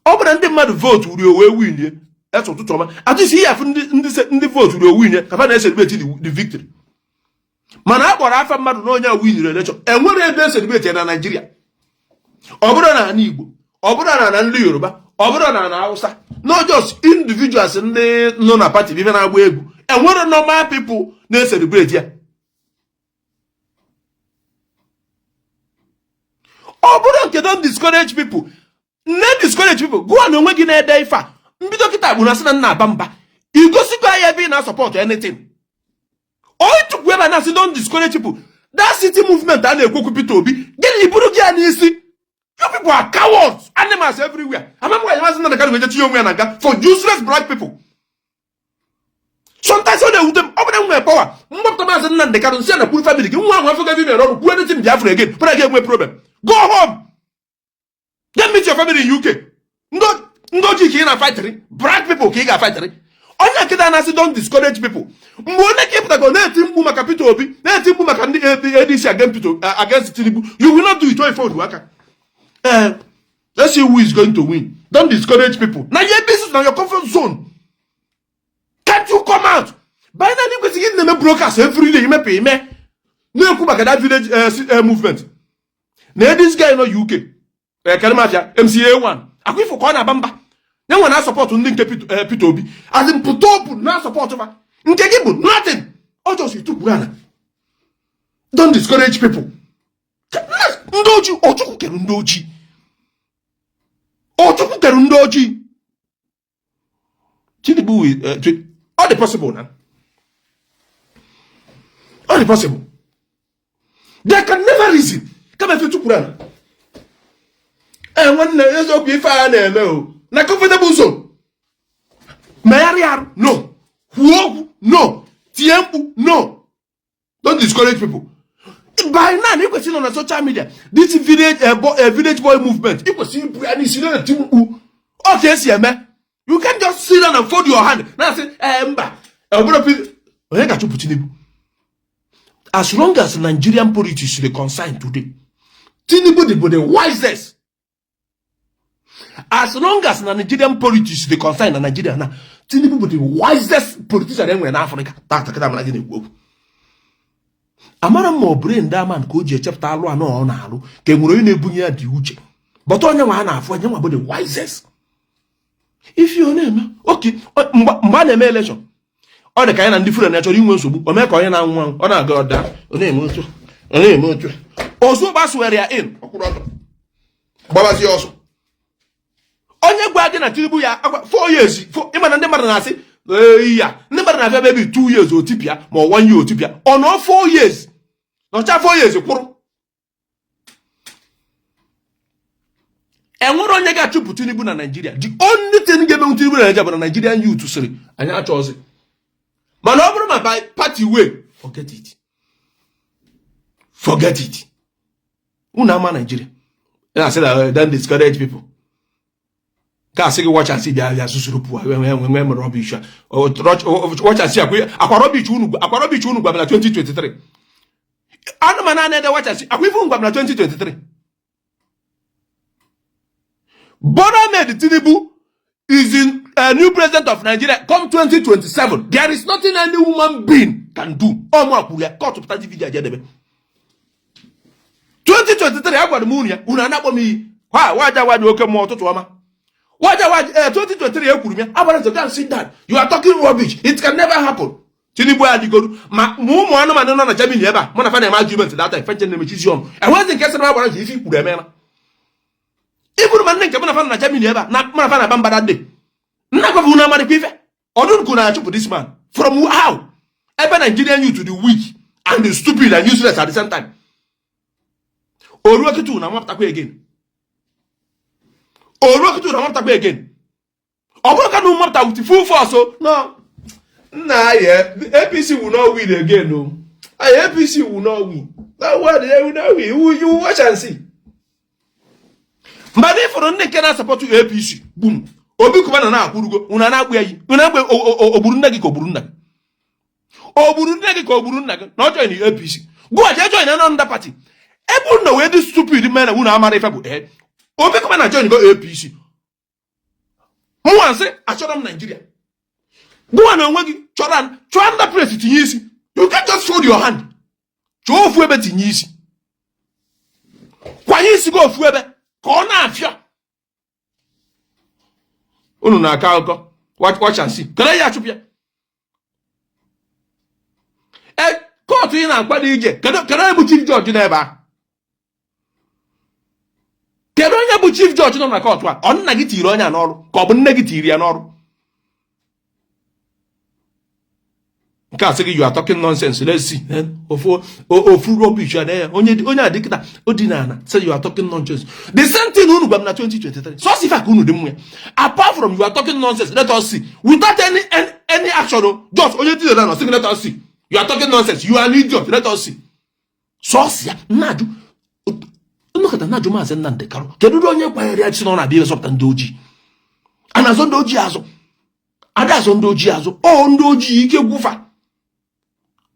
Ọ bụrụ na ndị mmadụ vote rie wee winie, ese ụtụtụ ọma atụsi ihe afụ ndị vote rie winie ka fa na-ecelebrate the victory. Mana a kpọrọ afa mmadụ na onye a winiri election, enwere ebe ecelebrate na Naijiria? Ọ bụrụ na ala Igbo, ọ bụrụ na ala ndị Yoruba, ọ bụrụ na ala Hausa, not just individuals ndị nọ na party ife na-agba egwu, enwere normal people na-ecelebrate ya. Ọ bụrụ nke don't discourage people, nne, discourage people, gụọ na onwe gị na-ede ife a. Mbido kịta gburu asị na nna aba mba, igosikwa ya ebe ị na-asupport anything. Onye tukwu ebe a na-asị don't discourage people, that city movement a na-ekwu okwu Peter Obi, gịnị iburu gị ya n'isi? You people are cowards, animals everywhere. Amamgwa ya, Maazị Nnamdi Kanu ga-eje tinye onwe ya na nga for useless black people. Sometimes ọ na-ewute m. Ọ bụrụ na m nwere power, mgbapụta Maazị Nnamdi Kanu, nsị ya na kwuru family gị nwa ahụ afọ gavi mere ọrụ kwuo anything Biafra again, pụra gị enwe problem. Go home, get meet your family in UK. Ndị ojii ka ị na-fightịrị, black people ka ị ga-afightịrị. Onye nkịta na-asị don't discourage people, mgbe onye ka ịpụtago na-eti mkpu maka Peter Obi, na-eti mkpu maka ndị ADC against Peter, against Tinubu, you will not do it. Ife odu aka. Ee, let's see who is going to win. Don't discourage people na your business, na your comfort zone. Can't you come out? By now ị kwesịrị ịdị na-eme broadcast every day, imepe ime na-ekwu maka that village movement na this guy nọ UK, Karimafia MCA1 akwa ifo ka ọ na-aba mba na enwe na-asupport ndị nke Peter Obi, as in pụta open na-asupport fa. Nke gị bụ nothing, ọ just itukwuru ala. Don't discourage people. Ndị ojii, Ọchukwu kere ndị ojii, Ọchukwu kere ndị ojii. Tinubu will all the possible na all the possible. They can never reason. Kama efe tukwuru ala. Ee, nwanne, eziokwu, ife a na-eme o na comfortable zone. Megharịa arụ, no. Kwuo okwu, no. Tie mkpu, no. Don't discourage people. By now ị kwesịrị nọ na social media, this village village boy movement, ị kwesịrị ibu ya n'isi na-eti mkpu. Ọ ka esi eme. You can just sit down and fold your hand na-asị ee mba, ọ bụrụ onye ga-achụpụ Tinubu. As long as Nigerian politics dey concern today, Tinubu dị bụ the wisest. As long as na Nigerian politics dey concern na Nigeria na, Tinubu bụ the wisest politician enwere n'Africa tata. Kịta mara gị na-ekwu okwu, amara m ma ọ bụrụ ndị ama ka o ji echepụta alụ anọ ọ na-alụ, ka e nwere onye na-ebunye ya dị uche, but onye nwa a na-afụ, onye nwa bụ the wisest. Ife ọ na-eme oke mgbe a na-eme election, ọ dị ka anyị na ndị Fulani chọrọ inwe nsogbu. O mee ka onye na-anwụ anwụ, ọ na-aga ọda, ọ na-eme otu, ọ na-eme otu. Ozugbo gbaswere ya in ọkwụrụ ọtọ, gbabazie ọsọ. Onye gwa gị na Tinubu ya agwa 4 years, ịma na ndị mmadụ na-asị ya, ndị mmadụ na-afịa maybe 2 years otipịa, ma ọ 1 year otipịa, ọ nọ 4 years nọcha 4 years kwụrụ. Enwere onye ga-achụpụ Tinubu na Naijiria? The only thing ga-emenwu Tinubu na Naijiria bụ na Nigerian youth sịrị anyị achọghịzị. Mana ọ bụrụ ma by party way, forget it, forget it. Unu ama Naijiria na-asị na don't discourage people, ka asị gị watch and see. Bịa bịa susuru pụọ, nwe nwe nwe rubbish, watch and see. Akwa rubbish unu, akwa rubbish unu gwabara 2023. Anụmanụ a na-ede watch and see, akwa ife unu gwabara 2023. Bola Ahmed Tinubu is in new president of Nigeria come 2027. There is nothing any human being can do. Ọmụ akwuru ya kọtụ pụta video ajedebe 2023. Agwara m unu ya, unu anakpọ m iyi ha waja waja oke mmụọ. Ụtụtụ ọma, waja waja. Ee, 2023 ekwuru m ya. Agbara nso go sit down, you are talking rubbish, it can never happen. Tinubu adịgoru ma ma ụmụ anụmanụ nọ na Germany ebe a mụ na fa na-eme argument that time, fenche na-emechizi ọnụ. Enwezi nke sịrị m agbara nso ife ikwuru emeela. Ịbụrụ ma nne nke mụ na fa na Germany ebe a na mụ na fa na-aba mba that day, nna gwafa unu amarịkwa ife ọdụnkụ na-achụpụ this man from how ebe Nigerian youth dị weak and the stupid and useless at the same time. Oruo kịta na nwapụtakwa again, oruo kịta na nwapụtakwa again. Ọ bụrụ ka na nwapụta with full force o no, nna ya, APC will not win again o. APC will not win. That one, they will not win. You watch and see. Mgbe ndị fụrụ ndị nke na-asupport APC gbum, Obi Cubana na-akwụrugo unu na-akpụ ya yi, unu na-akpụ ogburu nne gị ka ogburu nna gị, ogburu nne gị ka ogburu nna gị na ọ join APC. Gụwa jee join na another party ebe unu wee dị stupid mere unu amara ife bụ ee Obi Cubana join go APC. Mụnwa nsị achọrọ m Naijiria. Gụwa na onwe gị chọrọ chọọ another place tinye isi. You can't just fold your hand. Chọọ ofu ebe tinye isi, kwanye isi gị ofu ebe ka ọ na-afịa. Unu na-akọ akụkọ, watch and see. Kedu ya achụpụ ya e court ị na-akwado ije? Kedu onye bụ chief judge n'ebe ahụ? Kedu onye bụ chief judge nọ na court a? Ọ nna gị tiri onye a n'ọrụ ka ọ bụ nne gị tiri ya n'ọrụ? Nke a sị gị, you are talking nonsense, let's see. Ofu ofu rubbish a ya onye onye a dịkịta o dị n'ala say you are talking nonsense. The same thing unu gwa m na 2023. Sọsọ ife a ka unu dị mmụ ya. Apart from you are talking nonsense, let us see, without any action, just onye dị na sị, let us see, you are talking nonsense, you are an idiot, let us see. Sọsọ ya na-ajụ nnọkọta na-ajụ Maazị Nnamdi Kanu, kedu onye kwanyere ya si na ọ na-abịa ịzọpụta ndị ojii? A na-azọ ndị ojii azụ, ada azọ ndị ojii azụ. Ọ ndị ojii ike gwụfa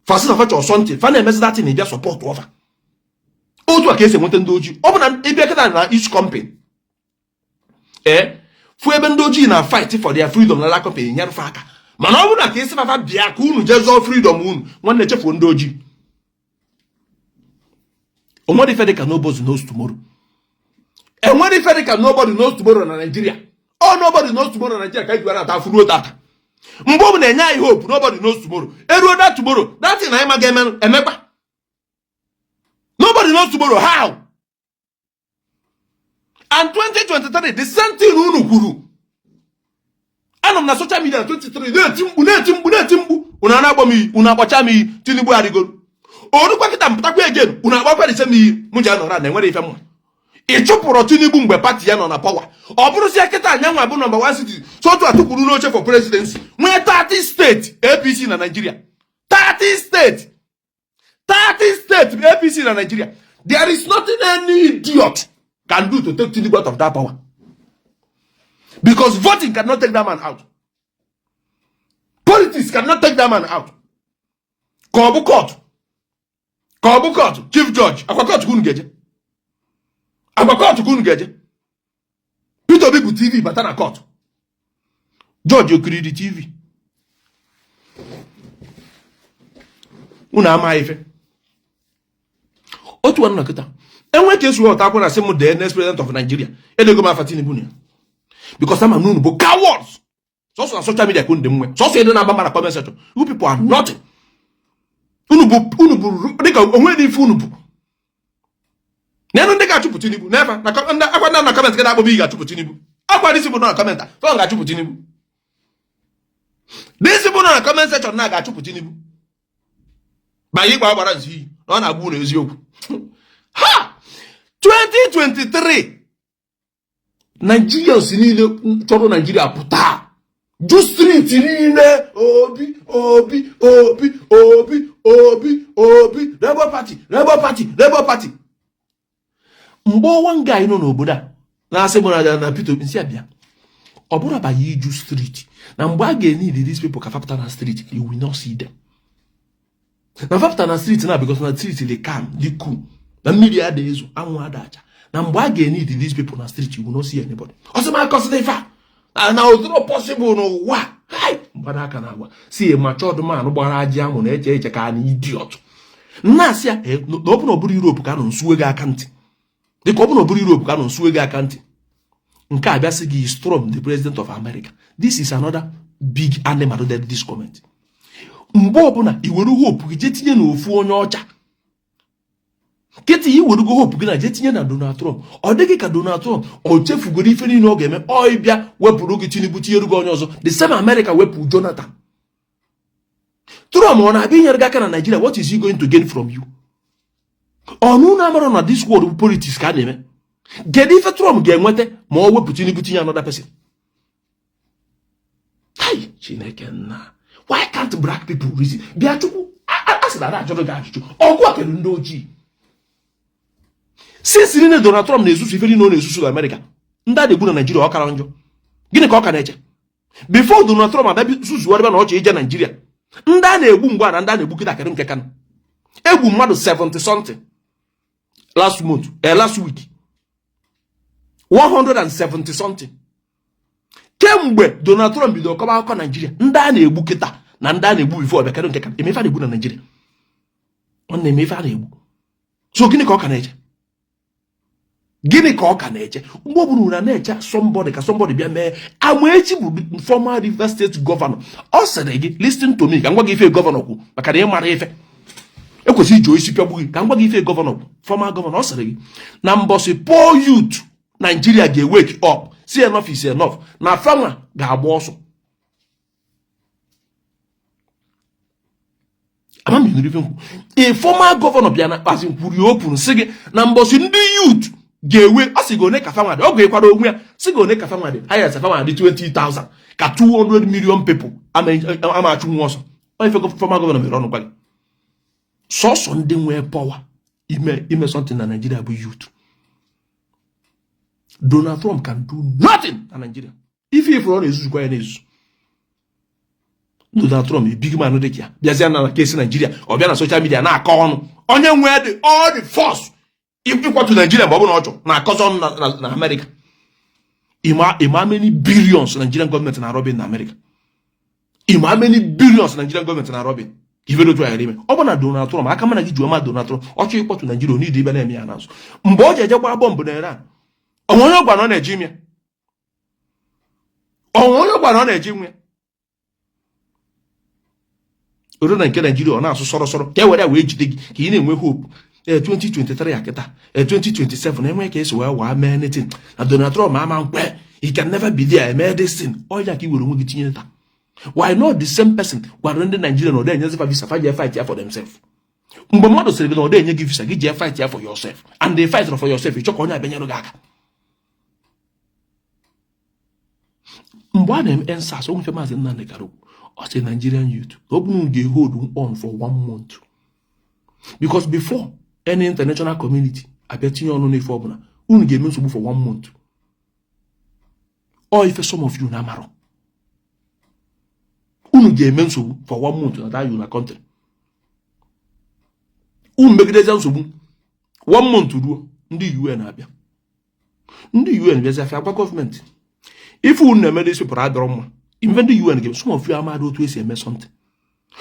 fasị na facha ọsọ ntị fa na-emezi datin ịbịa support ọfa. Otu a ka esi enweta ndị ojii. Ọ bụ na ịbịa kịta na each company ee fụ ebe ndị ojii na fight for their freedom na la company nyere fa aka. Mana ọ bụrụ na ka esi fafa bịa ka unu jee zọọ freedom unu, nwanne, chefuo ndị ojii. Onwere ife dịka nobody knows tomorrow. Enwere ife dịka nobody knows tomorrow na Nigeria. Ọ nobody knows tomorrow na Nigeria ka anyị gwara ata afụ ruo tata. Mgbe ọ bụ na-enye anyị hope, nobody knows tomorrow, eruo that tomorrow, that thing anyị maga eme emekpa. Nobody knows tomorrow, how? And 2023, the same thing unu kwuru. Anọ m na social media na 23 na-eti mkpu, na-eti mkpu, na-eti mkpu. Unu na-agba m iyi, unu akpọcha m iyi. Tinubu arịgoro orukwa kịta mpụtakwa again, unu agbakwa the same iyi. M ji anọrọ na enwere ife mma. Ị chụpụrụ Tinubu mgbe party ya nọ na power. Ọ bụrụzie kịta anyanwụ bụ number 1 city so otu atụkwuru n'oche for presidency, nwee 30 steeti APC na Nigeria, 30 steeti, 30 steeti APC na Nigeria. There is nothing any idiot can do to take Tinubu out of that power, because voting cannot take that man out, politics cannot take that man out. Ka ọ bụ court, ka ọ bụ court chief judge akwa court ka unu ga-eje, akwa court ka unu ga-eje. Peter Obi bụ TV bata na court, judge okiriri TV. Unu ama ife otu nwanne nkịta enwe ka esi wepụta akwụkwọ na sị m dee next president of Nigeria, edego m afa Tinubu na ya, because ama na unu bụ cowards. Sọsọ na social media ka unu dị nwe, sọsọ ịdị na-aba mba na comment section. You people are nothing. Unu bụ unu bụ dịka onwe dị ife unu bụ n'elu ndị ga-achụpụ Tinubu n'efa na akwa ndị na comment ga na-akpọbụ ị ga-achụpụ Tinubu. Akwa dịsị bụ nọ na comment a fọ ga-achụpụ Tinubu, dịsị bụ nọ na comment section na ga-achụpụ Tinubu. Banye ikpe agbara nzu iyi na ọ na-agba unu eziokwu. Ha 2023 Nigerians niile chọrọ Nigeria pụta ju street niile, Obi, Obi, Obi, Obi, Obi, Obi, Labour Party, Labour Party, Labour Party. Mgbe ọnwa nga anyị nọ n'obodo a na-asị mụ na Peter Obi nsị abịa, ọ bụrụ abanye iju street na mgbe a ga-enid these people ka fapụta na street, you will not see them. Na fapụta na street na because na street dị calm, dị cool, na mmiri ada ezo, anwụ ada acha. Na mgbe a ga-enid these people na street, you will not see anybody. Ọsọ m akọsịta ife a na ụdịrọ possible n'ụwa. Mgbada aka na-agba si matured man gbara ajị amụ na-eche eche ka na idiot nna-asị ya na ọ bụ na ọ bụrụ Europe ka a nọ nsuwe gị aka ntị, dịka ọ bụ na ọ bụrụ Europe ka a nọ nsuwe gị aka ntị. Nke a bịasị gị is Trump the president of America. This is another big animal that this comment. Mgbe ọbụla i were hope gị jee tinye n'ofu onye ọcha, Kịta i werugo hope gị na jee tinye na Donald Trump, ọ dịghị ka Donald Trump o chefugoro ife niile ọ ga-eme. Ọ ịbịa wepụrụ gị Tinubu, tinyere gị onye ọzọ, the same America wepụ Jonathan. Trump ọ na-abịa inyere gị aka na Nigeria? What is he going to gain from you? Ọnụ na amara na this world bụ politics ka a na-eme. Kedu ife Trump ga-enweta ma ọ wepụ Tinubu tinye another person? Hai, Chineke nna, why can't black people reason? Bịa, Chukwu a sị na ada ajụrụ gị ajụjụ. Ọgụ a kere ndị ojii since niile Donald Trump na-ezuzu ife niile ọ na-ezuzu na Amerịka, ndị a na-egbu na Naijiria ọ kara njọ. Gịnị ka ọ ka na-eche before Donald Trump abịa zuzuwarịba na ọchị ije Naijiria? Ndị a na-egbu mgbe a na ndị a na-egbu kịta, kedu nke kanụ? Egbu mmadụ 70 something last month, last week, 170 something. Kemgbe Donald Trump bidoro kọba akụkọ Naijiria, ndị a na-egbu kịta na ndị a na-egbu before ọbịa, kedu nke ka emefe a na-egbu na Naijiria? Ọ na-eme ife a na-egbu. So gịnị ka ọ ka na-eche? Gịnị ka ọ ka na-eche? Mgbe ọ bụrụ na na-eche somebody ka somebody bịa mee. Amaechi bụ former Rivers State governor, ọ sịrị gị, listen to me, ka m gwa gị ife governor kwu, maka na ị mara ife ekwesịrị iji isi pịagbu gị. Ka m gwa gị ife governor kwu, former governor. Ọ sịrị gị na mbọsị poor youth Nigeria ga-ewake up, si enough is enough, na fanwa ga-agba ọsọ. A former governor bịa na kpazi kwuru open, sị gị na mbọsị ndị youth ga-ewe, ọ sị gị one ka fanwa dị, ọ ga-ekwado onwe ya, sị gị one ka fanwa dị, ha ya fanwa dị 20,000 ka 200 million people ama achụ nwa ọsọ. Ọ ife former governor mere ọnụ gwa gị. Sọsọ ndị nwee power ime something na Nigeria bụ youth. Donald Trump can do nothing na Nigeria. Ife ifuru ọ na-ezuzukwa ya na-ezuzu. Donald Trump, a big man dị ka ya, bịazịa na case Nigeria, ọ bịa na social media na-akọ ọnụ. Onye nwee the all the force ịkwatu Nigeria mgbe ọ bụla ọ chọrọ na-akọzọ ọnụ na America. Ịma many billions Nigerian gọọmenti na-arọbin na America? Ịma many billions Nigerian gọọmenti na-arọbin? Ife otu aghara ime, ọ bụ na Donald Trump aka mana gị ji ọma. Donald Trump ọ chọọ ịkpọtụ Nigeria, onye ibe na-eme ya n'azụ mgbe ọ ji eje gbaa bọmbụ na Iran, onwe onye gwa na ọ na-eji ime ya, onwe onye gwa na ọ na-eji nwe ya oru na nke Naijiria. Ọ na-asụ sọrọ sọrọ ka e were ya wee jide gị ka ị na-enwe hope. Ee, 2023 ya kịta, ee, 2027 enwe ka esi wee waa mee anything na Donald Trump ama nkwe. He can never be there eme this thing. Ọya ka i were onwe gị tinye taa. Why not the same person gwara ndị Naijiria na ọ enyezi visa, fa jee fight ya for themselves? Mgbe mmadụ sịrị gị na ọ enye gị visa, gị jee fight ya for yourself, and they fight for yourself, ịchọ ka onye abịanyere gị aka. Mgbe a na-eme EndSARS, o nwefe Maazị Nnamdi Kanu, ọ sị Nigerian youth na ọ bụrụ ga-hold on for one month, because before any international community abịa tinye ọnụ n'ife ọbụla, unu ga-eme nsogbu for one month. Ọ ife some of you na-amarọ, unu ga-eme nsogbu for one month na that una country. Unu megidezi nsogbu one month ruo, ndị UN abịa, ndị UN bịazi afịa gwa gọọmenti ife unu na-eme dis people adọrọ mma. Ife ndị UN ga, some of you amadị otu esi eme something.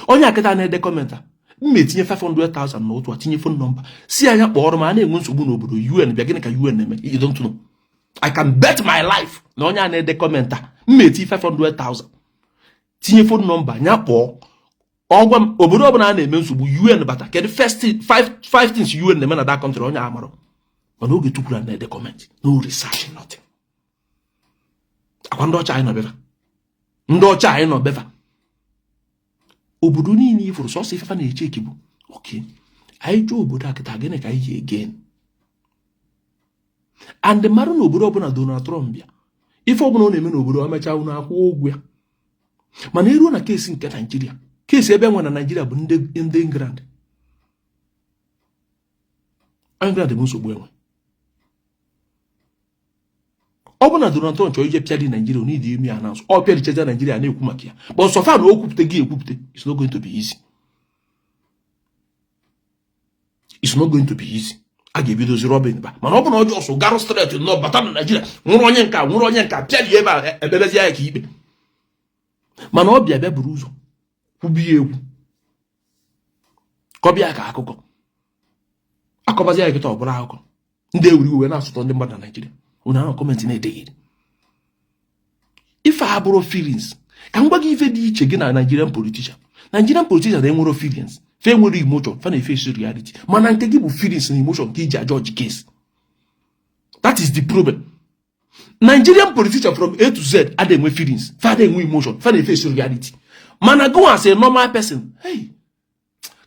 Onye akịta na-ede comment a, m etinye 500,000 na otu a, tinye phone number, si anya kpọrọ m. A na-enwe nsogbu n'obodo, UN bịa. Gịnị ka UN na-eme? You don't know. I can bet my life na onye a na-ede comment a, m eti 500,000, tinye phone number, nya kpọọ, ọgwa m obodo ọbụla a na-eme nsogbu, UN bata, kedu first five things UN na-eme na that country? Onye amarọ, mana oge tukwuru na-ede comment, no research, nothing. Akwa ndị ọcha anyị nọ befa, ndị ọcha anyị nọ befa. Obodo niile ifuru, sọsọ ifefa na-eche eki bụ oke anyị jụọ obodo a kịta, gịnị ka anyị ji again? And mara na obodo ọbụla Donald Trump bịa, ife ọbụla ọ na-eme n'obodo, o mechaa unu akwụ ụgwọ ya. Mana eruo na case nke Naijiria, case ebe nwe na Naijiria bụ ndị England. England bụ nsogbu enwe. Ọ bụ na Donald Trump chọrọ ije pịa Naijiria, onidi ime ya announce, ọ pịarichaza Naijiria na-ekwu maka ya. But so far na o kwupụta gị ekwupụta, it's not going to be easy, it's not going to be easy. A ga-ebidozi robbing ba. Mana ọ bụ na ọ just garụ straight nọ bata na Naijiria, nwụrụ onye nka, nwụrụ onye nka, pịa ebe a, ekpebezi ya ka ikpe. Mana ọ bịa bịa buru ụzọ kwubi ya egwu ka ọ bịa ka akụkọ akọbazi ya kịta, ọ bụrụ akụkọ ndị ewuri iwe na-asụtọ ndị mmadụ na Naijiria. Unu ahụ comment na-edeghị ife a bụrụ feelings. Ka m gwa gị ife dị iche gị na Nigerian politician. Nigerian politician na-enwero feelings. Fe nwere emotion, fa na-eface reality. Mana nke gị bụ feelings na emotion ka iji ajudge case. That is the problem. Nigerian politician from A to Z ada enwe feelings, fa ada enwe emotion, fa na-eface reality. Mana go as a normal person, hey,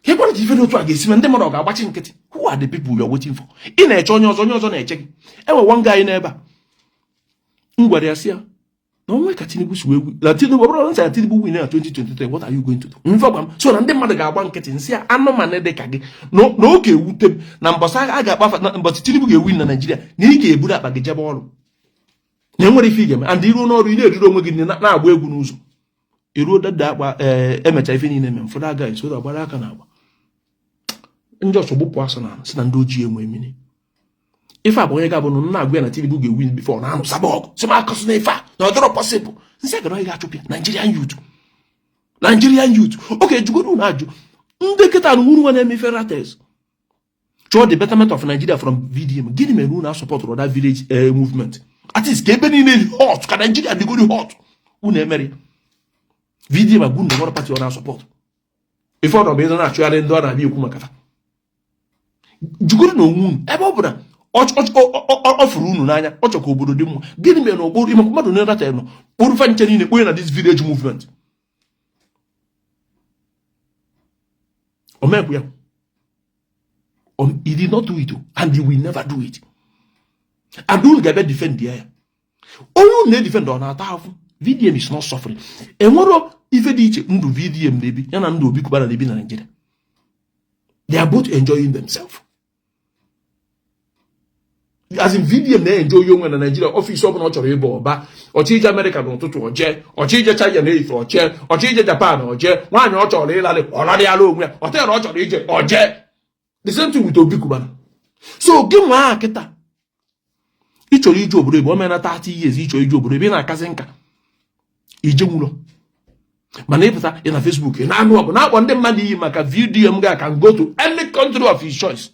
ka ekwara ka ife dị otu a ga-esi ma ndị mmadụ ọ ga-agbachi nkịtị? Who are the people you are waiting for? Ị na-eche onye ọzọ, onye ọzọ na-eche gị. Enwe one guy n'ebe a m gwara ya, sị ya na onwe ka Tinubu si wee na Tinubu, ọ bụrụ na Tinubu win na 2023, what are you going to do? Mfe gwa m so na ndị mmadụ ga-agba nkịtị. Nsị ya anụmanụ dị ka gị na oge ewute m na mbọsị a ga-akpafa na mbọsị Tinubu ga-ewin na Naijiria, na ị ga-eburu akpa gị jebe ọrụ, na enwere ife ị ga-eme, and iruo n'ọrụ, ị na-eriri onwe gị na-agba egwu n'ụzọ iruo dada akpa. Ee, emecha ife niile eme, ụfọdụ agaghị so agbara aka na agba ndị ọsọ gbupụ asụ na si na ndị ojii enwe mmiri. Ife a bụ onye ga-abụ na nna agwa ya na Tinubu ga-ewin before na anụ saba ọgụ, si m akọsị na ife a na ọ dịrọ possible. Nsị agara onye ga-achụpụ ya. Nigerian youth, Nigerian youth, oke jugoro unu ajụ ndị kịta na uru nwa na-eme ife Ratels chọọ the betterment of Nigeria from VDM. Gịnị mere unu asupportụrụ that village movement? At least ka ebe niile dị hot, ka Nigeria dịgoro hot. Unu emere VDM agwu na nwere party ọ na-asupport. Ife ọ nọ bụ ịnọ na-achụgharị ndị ọ na-abịa ekwu maka fa. Jugoro na onwe unu, ebe ọ bụ na ọ fụrụ unu n'anya, ọ chọrọ ka obodo dị mma, gịnị mere na okporo ịmakwa mmadụ na-erata nọ kpụrụ fa nche niile kponye na this village movement? O mekwu ya. He did not do it, and he will never do it. And unu ga-abịa defend ya. Onye unu na-edefend, ọ na-ata ahụhụ? VDM is not suffering. Enwero ife dị iche ndụ VDM na-ebi ya na ndụ Obi Cubana na-ebi na Nigeria. They are both enjoying themselves. As in, VDM na-enjoy onwe na Nigeria. Office ọbụla ọ chọrọ ịba ọba, ọchọ ije Amerịka n'ụtụtụ oje, ọchọ ije China na-efe oche, ọchọ ije Japan oje, nwaanyị ọ chọrọ ịlarị ọ larịala onwe ya, hotel ọ chọrọ ije oje. The same thing with Obi Cubana. So gị nwa kịta ị chọrọ ije obodo ebe o mena 30 years, ị chọrọ ije obodo ebe ị na-akasị nka ije nwụlọ, mana ịpụta ị na Facebook, ị na-anụ ọgụ, na-akpọ ndị mmadụ iyi maka VDM ga can go to any country of his choice,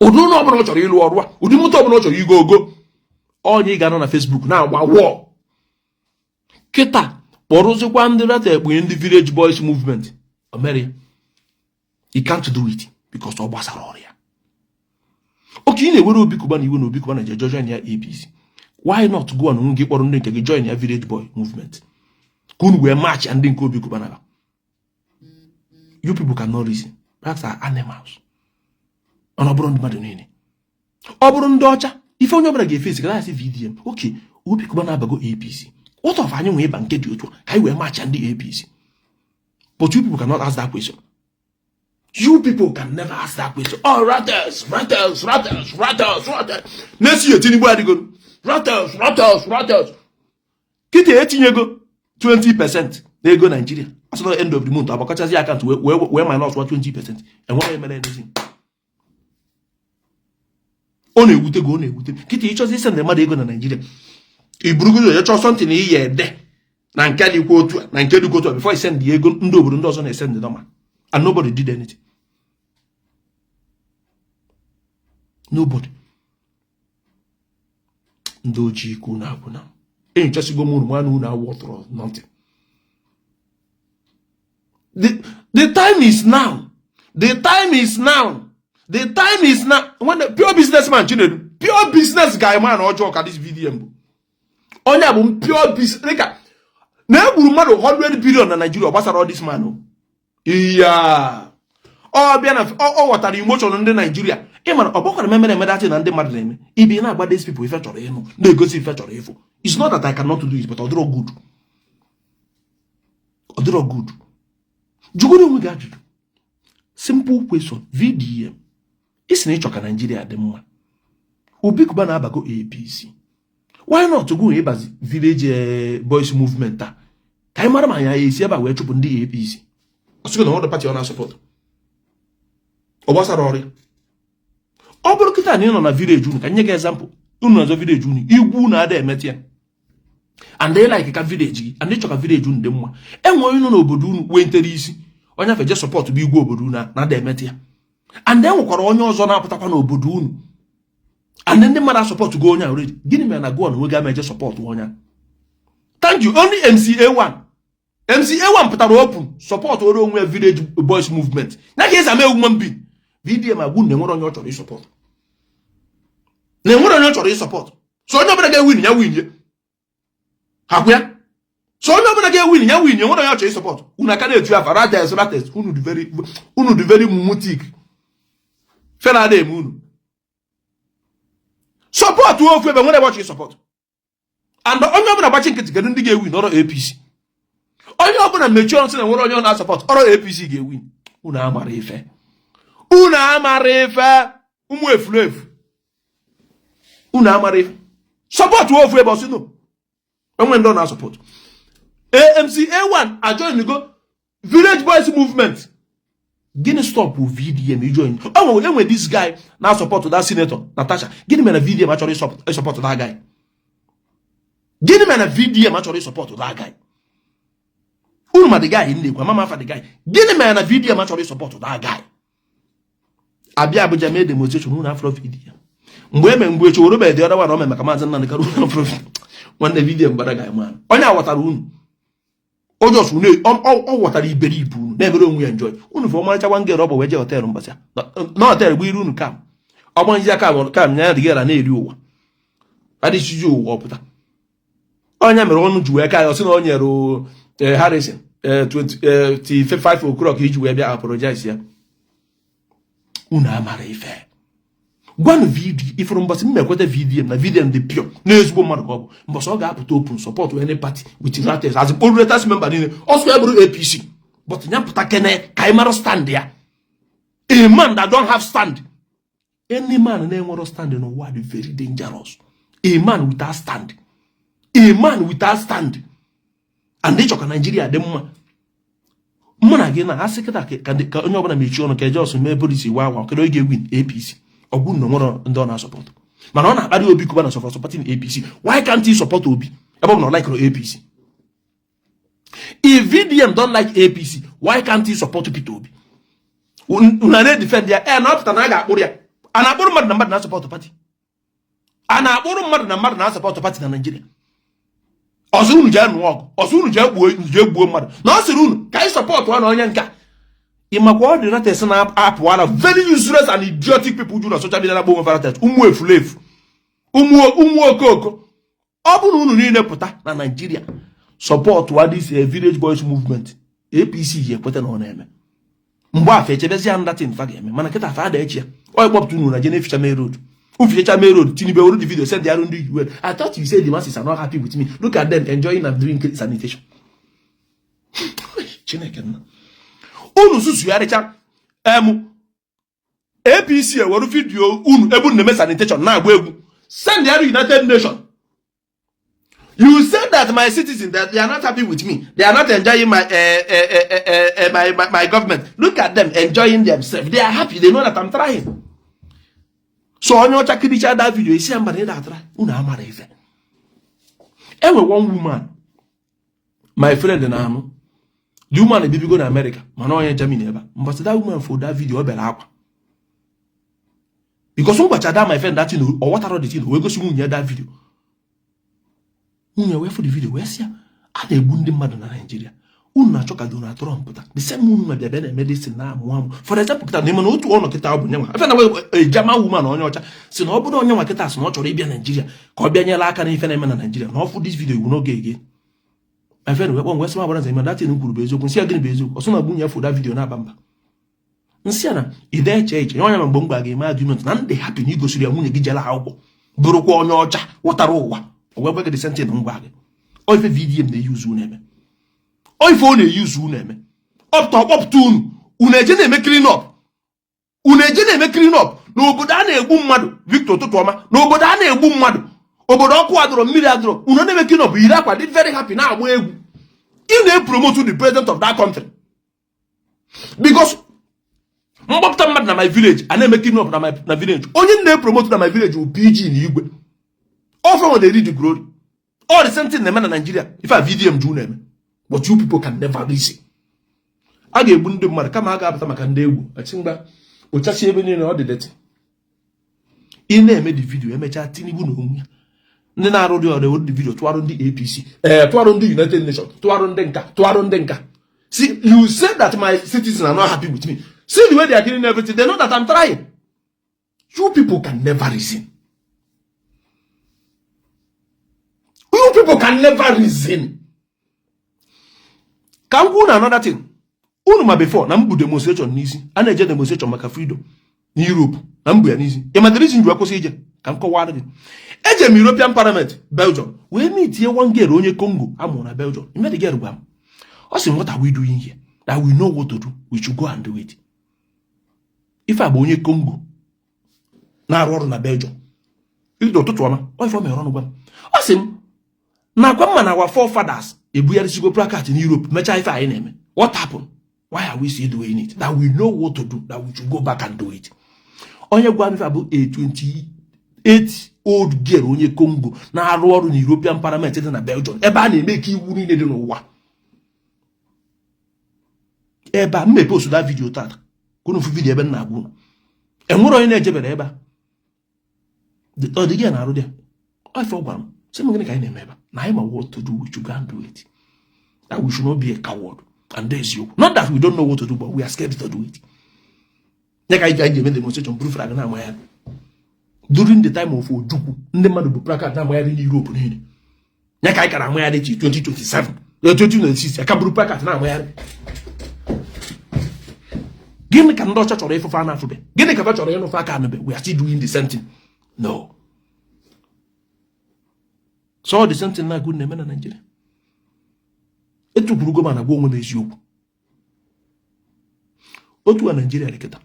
ụdị ụlọ ọbụla ọ chọrọ ịlụ ọrụ a, ụdị moto ọbụla ọ chọrọ igo ogo. Onye ị ga-anọ na Facebook na-agba wọọ kịta, kpọrụzikwa ndị rata ekpunye ndị village boys movement, o mere he can't do it because ọ gbasara ọrụ ya. Oke ị na-ewere Obi Cubana iwe na Obi Cubana je join ya APC, why not go on gị kpọrọ ndị nke gị join ya village boy movement ka unu wee match ndị nke Obi Cubana? You people cannot reason. Blacks are animals. Mana ọ bụrụ ndị mmadụ niile, ọ bụrụ ndị ọcha, ife onye ọbụla ga-efesi ka asị VDM oke Obi Cubana abago APC, what of anyị nwee ịba nke dị otu a ka anyị wee match ndị APC? But you people cannot ask that question. You people can never ask that question. Oh, Ratels, Ratels, Ratels, Ratels, Ratels. Next year, Tinubu adịgoro. Ratels, Ratels, Ratels. Kịta etinyego 20% n'ego Nigeria. Asị na end of the month, agbakọchazi akaụntụ wee minus 20%. Enweghị emere anything. Ọ na-ewute gị, ọ na-ewute. Kịta ịchọzi isend mmadụ ego na Nigeria, i burugodo ya chọọ something iyi ede na nke dịkwa otu a na nke dịkwa otu a before isend ya ego. Ndị obodo ndị ọzọ na-esend normal and nobody did anything. Nobody. Ndị ojii ikwu na agwụna enyochasigo m unu nwanne unu awọtụrụ nothing. The time is now. The time is now. The time is now. When the pure businessman Chinedu, pure business guy man ọjọọ ka this VDM bụ. Onye a bụ pure business dịka na egburu mmadụ 100 billion na Nigeria, ọ gbasara all this man o. Iya. Ọ bịa na ọ ghọtara emotion ndị Nigeria. Ị mara ọ gbakwara memere emedatị na ndị mmadụ na-eme. Ibi na-agba these people ife chọrọ ịnụ, na-egosi ife chọrọ ịfụ. It's not that I cannot do it, but ọ dịrọ good. Ọ dịrọ good. Jụgoro onwe gị ajụjụ. Simple question. VDM. Isi na ịchọ ka Nigeria dị mma. Obi Cubana abago APC. Why not go ịbazi village boys movement a? Ka anyị mara ma anyị esi ebe a wee chụpụ ndị APC. Ọ sịgo na ọdụ party ọ na-asupport. Ọ gbasara ọrịa. Ọ bụrụ kịta na ị nọ na village unu, ka nye gị example, unu na-azọ village unu, igwu unu ada emetụ ya, and they like ka village gị and ịchọ ka village unu dị mma, enwe onye nọ n'obodo unu wentere isi onye afọ je support bụ igwe obodo unu na-ada emetụ ya, and e nwekwara onye ọzọ na-apụtakwa n'obodo unu, and ndị mmadụ asupport go onye a already. Gịnị mere na gụọ na nwe ga eje support onye a? Thank you. Only MCA1. MCA1 pụtara open support oro onwe ya Village Boys Movement ya ka esi ama human being. VDM agwụ na enwere onye ọ chọrọ ịsupport, na enwere onye ọ chọrọ ịsupport. So onye ọbụla ga-ewin, ya win ye hapụ ya. So onye ọbụla ga-ewin, ya win. Enwere onye ọ chọrọ ịsupport. Unu aka na-etu afa rates rates. Unu dị very mutik fena ada eme unu support ofu ebe nwere ebe ọ chọrọ ịsupport. And onye ọbụla gbachi nkịtị, kedu ndị ga-ewin? Ọrọ APC. Onye ọbụla mechie ọnụ sị na nwere onye ọ na-asupport, ọrọ APC ga-ewin. Unu amara ife, unu amara ife, ụmụ efulefu, unu amara ife. Support ofu ebe ọsị no enwe ndị ọ na-asupport. AMC A1 ajoinugo Village Boys Movement. Gịnị stop VDM ijoin? O nwere enwe this guy na-asupport that senator Natasha. Gịnị mere na VDM achọrọ ịsupport that guy? Gịnị mere na VDM achọrọ ịsupport that guy? Unu ma the guy na-ekwu, ama m afa the guy. Gịnị mere na VDM achọrọ ịsupport that guy? Abịa Abuja mee demonstration, unu afro VDM. Mgbe eme mgbe echeworo be dị ọdawa na o mere maka Maazị Nnamdị Kanu, unu afro. Nwanne, VDM gbara guy man. Onye aghọtara unu ojos unu, ọ ghọtara iberibe unu na-emere onwe ya enjoy. Unu fụ ọmarịcha nwa ngere ọ bụ wee jee hotel mbọsị na hotel bụ iru unu kam ọgbanji aka kam nya dịgara na-eri ụwa adịchizi ụwa ọpụta. Onye mere ọnụ ji wee ka ya, ọ sị na o nyere Harrison 25 o'clock iji wee bịa apologize ya. Unu amara ife. Gwanụ VD ifuru mbọsị m ekweta VDM na VDM dị pure na ezigbo mmadụ ka ọ bụ mbọsị ọ ga-apụta open support any party with rates as rates member niile ọsọ ya bụrụ APC, but ya pụta kene ka anyị mara stand ya. A man that don't have stand, any man na-enwero stand n'ụwa dị very dangerous. A man without stand, a man without stand. And ịchọ ka Naijiria dị mma, mụ na gị na asị kịta ka onye ọbụla mechie ọnụ ka ejos mee polisi wa awa. Kedu onye ga-ewin? APC. Ọgwụ na nwere ndị ọ na-asupport, mana ọ na-akparị Obi Cubana for supporting APC. Why can't he support Obi ebe ọ bụ na ọ like APC? If VDM don't like APC, why can't he support Peter Obi? Una na-edefend ya e na ọ pụtara na a ga-akpụrụ ya. A na-akpụrụ mmadụ na mmadụ na-asupport party? A na-akpụrụ mmadụ na mmadụ na-asupport party na Naịjirịa? Ọzọ unu jee nụọ ọgụ, ọzọ unu jee gbuo mmadụ na ọ sịrị unu ka anyị support na onye nka. Ị makwa ọ dị rates na-apụ ara, very useless and idiotic people juru na social media na-agba onwe rates, ụmụ efulefu, ụmụ okooko. Ọ bụrụ na unu niile pụta na Naịjirịa support wa this Village Boys Movement, APC ji ekweta na ọ na-eme. Mgbe afọ echebezi ya ndatin fa ga-eme, mana kịta afa ada echi ya onye kpọpụta unu na je na-eficha main road, uficha main road. Tinubu were the video send ya ndị UN. "I thought you said the masses are not happy with me. Look at them enjoying and doing sanitation." Chineke nna, unu susugharịcha em APC ewere video unu ebe unu na-eme sanitation na-agba egwu send ya United Nation. "You said that my citizens, that they are not happy with me. They are not enjoying my government. Look at them enjoying themselves. They are happy. They know that I'm trying." So onye ọcha kiricha that video isi ya mba na ị na-atara. Unu amara ife. Enwe one woman my friend na-anụ. The woman ebibigo na America, mana onye Germany ebe a. Mbọsị that woman for that video, ọ bịara akwa because m gwacha that my friend that thing, ọ ghọtara the thing. Wee gosi nwunye ya that video. Nwunye wee fụ the video wee sị ya, a na-egbu ndị mmadụ na Naịjirịa, unu na-achọ ka Donald Trump pụta. The same unu ma bịa bịa na-eme this na-amụ amụ. For example, kịta na ịma na otu ọnọ kịta ọ bụ nyenwa efe na German woman onye ọcha si na ọ bụrụ onye nwa kịta sị na ọ chọrọ ịbịa Naịjirịa ka ọ bịa nyere aka n'ife na-eme na Naịjirịa na ọ fụ this video iwu n'oge ege. My friend wee kpọọ m wee sị m, agbara nze, that thing kwuru bụ eziokwu. Nsị ya, gịnị bụ eziokwu? Ọsọ na nwunye ya fụ that video na-aba mba. Nsị ya na ide eche eche onye ma mgbe m gwa ga-eme argument na ndị happy na igosiri ya nwunye gị jere akwụkwọ, bụrụkwa onye ọcha ghọtara ụwa. O wee gwa gị the same thing m gwa gị. Ọ ife VDM na-eyuzu unu eme, ọ ife ọ na-eyuzu unu eme. Ọpụta ọkpọpụta unu, unu eje na-eme clean up, unu eje na-eme clean up n'obodo a na-egbu mmadụ. Victor ụtụtụ ọma. N'obodo a na-egbu mmadụ, obodo ọkụ adụrọ, mmiri adụrọ, unu na-eme clean up, yiri akwa, dị very happy, na-agba egwu. Ị na-epromote the president of that country because mgbapụta mmadụ na my village a na-eme clean up na my na village, onye na-epromote na my village bụ PG na igwe all from dey read the glory. All the same thing na-eme na Nigeria. Ife a VDM ju na-eme, but you people can never reason. A ga-egbu ndị mmadụ kama a ga-apụta maka ndị egwu achị mgba kpochasị ebe niile ọ dị dirty. Ị na-eme the video, emechaa Tinubu na onwe ya Ndị na-arụ dị ọrụ ewere video tụwarụ ndị APC, ee, tụwarụ ndị United Nations, tụwarụ ndị nka, tụwarụ ndị nka. See, you said that my citizens are not happy with me. See the way they are killing everything. They know that I'm trying. You people can never reason. You people can never reason. Ka m kwuo na another thing, unu ma before na m bu demonstration n'isi, a na-eje demonstration maka freedom na Europe, na m bu ya n'isi. Ị ma the reason ji wee kwụsị ije? Ka m kọwara gị. Eje m European Parliament, Belgium, wee meetie one girl, onye Congo amụrụ na Belgium. Ime the girl gwa m, ọ sị m, "What are we doing here? That we know what to do, we should go and do it." Ife a bụ onye Congo na-arụ ọrụ na Belgium. Ịdị ụtụtụ ọma. Ọ ife ọ mere ọnụ gwa m, ọ sị m na akwa mma na our forefathers ebugharịsigo placard na Europe, mechaa ife anyị na-eme. What happened? Why are we still doing it? That we know what to do, that we should go back and do it. Onye gwa m ife a bụ a 28 old girl, onye Congo na-arụ ọrụ na European Parliament dị na Belgium, ebe a na-eme ka iwu niile dị n'ụwa. Ebe a mmepe osu that video tata ka unu fụ video ebe m na-agwa unu enwere onye na-ejebere ebe a. Ọ dị gị na-arụ dị ya. Ife ọ gwara m, sị m, gịnị ka anyị na-eme ebe a? Na anyị ma what to do, we should go and do it, that we should not be a coward. And eziokwu, not that we don't know what to do, but we are scared to do it. Ya ka anyị ji eme demonstration, buru flag na-amagharị. During the time of Ojukwu, ndị mmadụ bụ placard na-amagharị n'Europe niile. Ya ka anyị kara amagharị chi 2027, 2026, aka buru placard na-amagharị. Gịnị ka ndị ọcha chọrọ ịfụfe a na-afụbe? Gịnị ka fa chọrọ ịnụfe aka anụbe? We are still doing the same thing. No, so the same thing na-agụ na-eme na Nigeria. Etukwurugo m na gwa onwe m eziokwu. Otu a Nigeria dị kịta,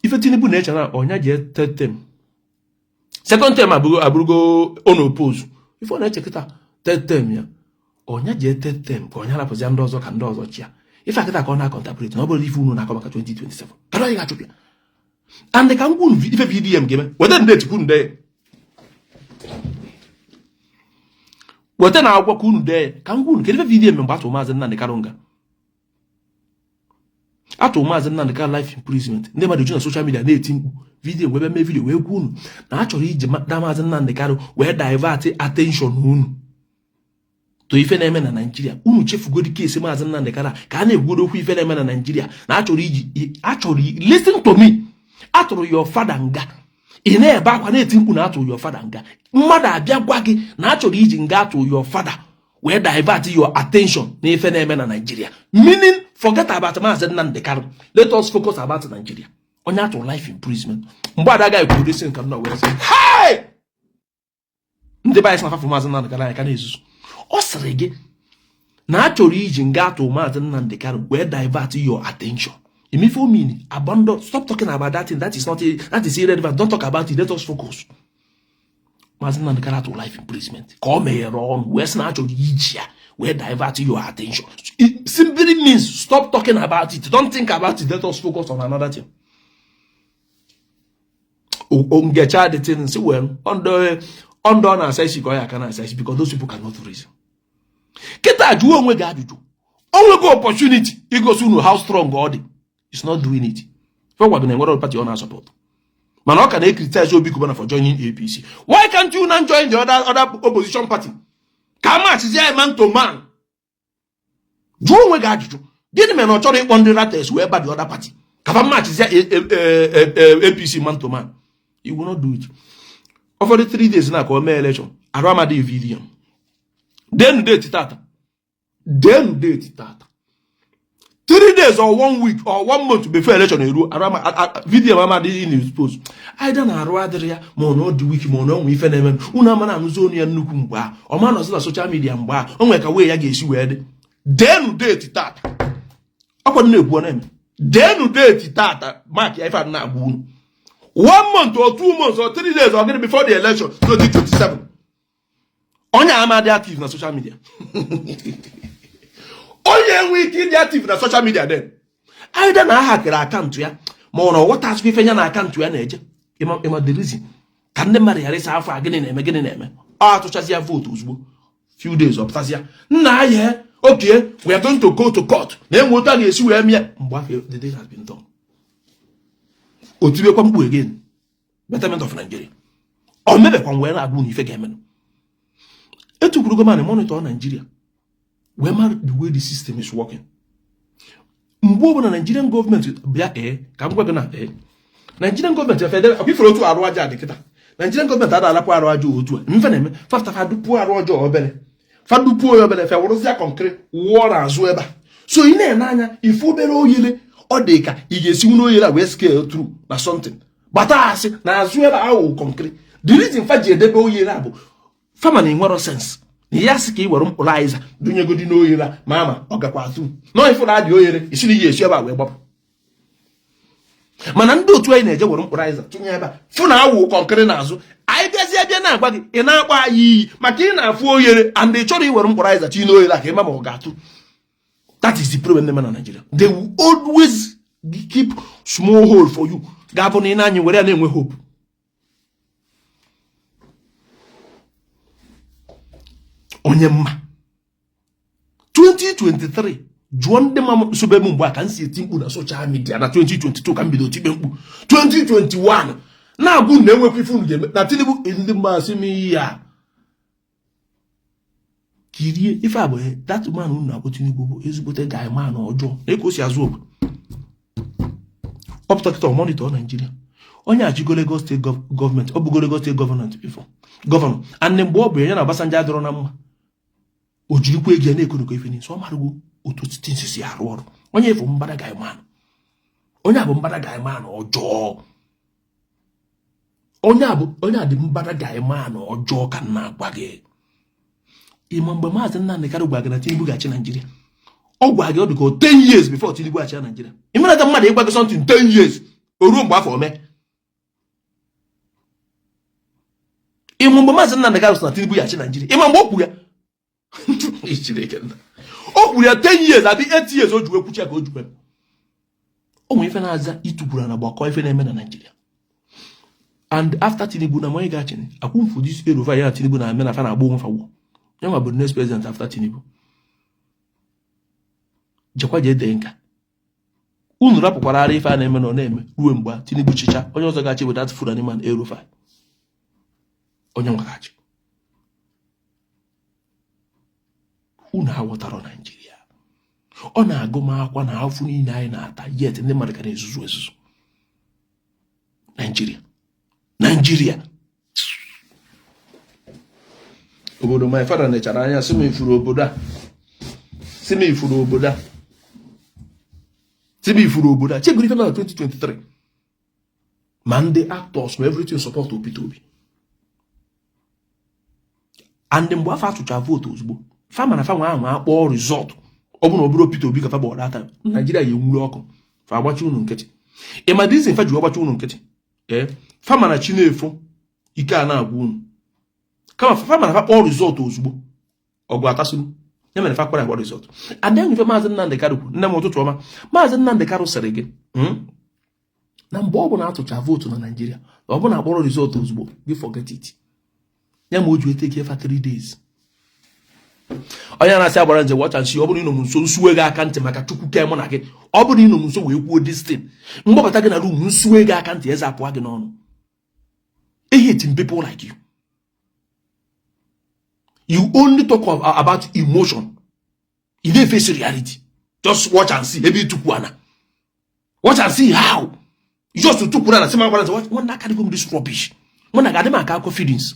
ife Tinubu na-eche na ọnya ji third term, second term abụrụgo unopposed. Ife ọ na-eche kịta, third term ya, ọnya ji third term ka ọnya rapụzia ndị ọzọ, ka ndị ọzọ chịa. Ife akịta ka ọ na-acontemplate na ọ bụrụ ife unu na-akọ maka 2027, kedu onye ga-achụpụ ya? And ka m gwa unu ife VDM ga-eme. Weta ndị etikwu nde, weta na akwụkwọ ka unu dee ya. Ka m gwa unu kedu ife VDM mgbe atụ Maazị Nnamdị Kanụ nga. Atụ Maazị Nnamdị Kanụ life imprisonment, ndị mmadụ ju na social media na-eti mkpu. VDM wee bịa mee video wee gwa unu na a chọrọ iji da Maazị Nnamdị Kanụ wee divert attention unu to ife na-eme na Naijiria. Unu chefugodi case Maazị Nnamdị Kanụ ka a na-ekwugodo okwu ife na-eme na Naijiria na achọrọ iji achọrọ. Listen to me, atụrụ your father nga, ị na-ebe akwa na-eti mkpu na atụrụ your father nga. Mmadụ abịa gwa gị na achọrọ iji nga atụ your father wee divert your attention n'ife na-eme na Nigeria, meaning forget about Maazị Nnamdị Kanụ, let us focus about Nigeria. Onye atụrụ life imprisonment, mgbe ada agaghị ekwuru desi nka nọ wee sị, hey, ndị be anyị sị na afafụ Maazị Nnamdị Kanụ anyị ka na-ezuzu. Ọ sịrị gị na a chọrọ iji nga atụ Maazị Nnamdị Kanụ wee divert your attention. Ife o mean, abandon, stop talking about that thing. That is not, that is irrelevant. Don't talk about it, let us focus. Maazị Nnamdị Kanụ atụ life imprisonment ka ọ meghere ọnụ wee sị na a chọrọ iji ya wee divert your attention. It simply means stop talking about it, don't think about it, let us focus on another thing. Ngecha the thing, say, well, ndụ ọ na-asa isi ka ọ ya aka na-asa isi, because those people cannot reason. Kịta, jụọ onwe gị ajụjụ. O nwego opportunity igosi unu how strong ọ dị. It's not doing it. Fe gwa gị na enwere party ọ na-asupport, mana ọ ka na-ecriticize Obi Cubana for joining APC. Why can't you now join the other opposition party ka a machizie ya man to man? Jụọ onwe gị ajụjụ, gịnị mere na ọ chọrọ ịkpọ ndị rates wee ba the other party ka fa machizie APC man to man? You will not do it. Ụfọdụ 3 days na ka o mee election, arụ amadịghị VDM. Denu date tata, denu date tata. 3 days or one week or one month before election eruo, arụ ama VDM amadịghị indispose. Either na arụ adịrị ya, ma ọ na ọ dị weak, ma ọ na onwe ife na-eme. Unu ama na anụzi onu ya nnukwu mgbe a ọ ma nọzi na social media. Mgbe a o nwere ka wee ya ga-esi wee dị. Denu date tata, ọkwa na-ekwu ọ na-eme. Denu date tata, mark ya. Ife a na-agwa unu, one month or 2 months or 3 days or gịnị before the election 2027, onye ama dị active na social media, onye enwe ike ịdị active na social media then, either na ahackere account ya, ma ọ na ọghọta asụkwa ife ya na account ya na-eje. Ịma the reason? Ka ndị mmadụ ghara ịsa afọ a, gịnị na-eme, gịnị na-eme. Ọ atụchazi ya vote ozugbo, few days ọ pụtazịa, nna ya, okay, we are going to go to court, na enwe otu a ga-esi wee mịa. Mgbe afọ, the day has been done. O tibekwa mkpu again, betterment of Nigeria. O mebekwa wee na-agwa unu ife ga-emenụ. Etukwurugo m monitor Nigeria wee mara the way the system is working. Mgbe ọbụla Nigerian gọọmenti bịa, ee, ka m gwa gị na ee, Nigerian gọọmenti efede ọkwa ifere otu arụ aja dị kịta. Nigerian gọọmenti ada alapụ arụ aja otu a mfe na-eme fafta fadupuo arụ ọjọọ obere, fadupuo ya obere, fe wụrụzịa concrete wụọ n'azụ ebe a. So ị na-ene anya ife obere oyele, ọ dị ka ị ga-esinwu n'oyele a wee scale through na something gbata asị n'azụ ebe ahụ concrete. The reason fa ji edebe oyele a bụ fa ma na enwero sense na ya sị ka ị were mkpụrụ aịza dụnyegodi n'oyere a, ma ama ọ gakwa azụ nọ ifu na adị oyere isi na iyi esi ebe a wee gbapụ. Mana ndị otu anyị na-eje were mkpụrụ aịza tụnye ebe a, fụ na awụ concrete n'azụ. Anyị bịazie bịa na-agwa gị, ị na-akpọ anyị iyi maka ị na-afụ oyere and ị chọrọ iwere mkpụrụ aịza tinye n'oyere a ka ị ma ma ọ ga-atụ. That is the problem na-eme na Nigeria. They will always keep small hole for you, ga-abụ na ị na-anya were ya na-enwe hope. Onye mma 2023, jụọ ndị ma sobe m mgbe a ka m si eti mkpu na social media na 2022, ka m bido tibe mkpu 2021 na-agwụ na enwekwa ife unu ga-eme na Tinubu. Ndị mmasị m ya kirie ife a bụ that man unu na-akpọ Tinubu bụ ezigbote guy man ọjọọ na ka o si azụ okwe ọpụta kịta monitor Naijiria. Onye achịgo Lagos State gọọmenti, ọ bụgo Lagos State gọọmenti before, governor, and mgbe ọ bụ ya na Obasanjo adịrọ na mma, o jirikwa ego ya na-ekonoko ife niile. So ọ marụgo otu things si arụ ọrụ. Onye efu mbada guy man, onye a bụ mbada guy man ọjọọ. Onye a bụ onye a dị mbada guy man ọjọọ ka m na-agwa gị. Ịma mgbe Maazị Nnamdị Kanu gwa gị na Tinubu ga-achị Naijiria, ọ gwa gị ọ dị ka 10 years before Tinubu achị Naijiria. Ịmarata mmadụ ịgwa gị something 10 years, o ruo mgbe afọ ome. Ịmụ mgbe Maazị Nnamdị Kanu sị na Tinubu ga-achị Naijiria, ịma mgbe o kwuru ya? Chineke nna. O kwuru ya 10 years abi 8 years o ji wee kwuchi ya ka o ji wee o nwere ife na-aza itukwuru na gbakọ ife na-eme na Naijiria. And after Tinubu na onye ga-achị akwụmfu this El-Rufai ya na Tinubu na-eme na fa na-agba onwe fa gwọ ya nwa bụ next president after Tinubu. Jekwa jee dee nka unu rapụkwara ara ife a na-eme na ọ na-eme ruo mgbe Tinubu chicha, onye ọzọ ga-achị bụ that Fulani man El-Rufai, onye nwa ga-achị. Unu aghọtara Naijiria. Ọ na-agụ m akwa na afụ niile anyị na-ata, yet ndị mmadụ ka na-ezuzu ezuzu. Naijiria, Naijiria obodo my father nechara anya sị m ifuru obodo a, sị m ifuru obodo a, sị m ifuru obodo a. Chegoro ife na 2023, ma ndị actors ma everything support Peter Obi. And mgbe afọ atụcha vote ozugbo, fa mana fa nwa ahụ akpọọ result, ọ bụrụ na ọ bụrụ Peter Obi ka fa gbọrọ data, Naijiria ya enwuru ọkụ. Fa agbachi unu nkịtị. Ịma dizin fa ji agbachi unu nkịtị? Ee, fa mana chi na-efo ike a na-agwa unu kama fa mana fa kpọọ result ozugbo, ọgụ atasịrị ya mere fa kwara agba result. And then ife Maazị Nnamdị Kanu kwuru, nne m ụtụtụ ọma, Maazị Nnamdị Kanu sịrị gị na mgbe ọ bụla atụcha vote na Naijiria, na ọ bụla akpọrọ result ozugbo, gị forget it. Ya ma o ji take fa 3 days. Onye na-asị agbara nze watch and see, ọ bụrụ ịnọ m nso nsuwe gị aka ntị maka Chukwu kee mụ na gị. Ọ bụrụ ịnọ m nso wee kwuo this thing, mgbabata gị na room nsuwe gị aka ntị, eze apụọ gị n'ọnụ. Hating people like you, you only talk about emotion. You dey face reality. Just watch and see. Ebe itukwu ana, watch and see how you just tukwu ana. Sị ma gwara nze nwanne aka dịgo m this rubbish. Mụ na ga-adị m aka akọ feelings.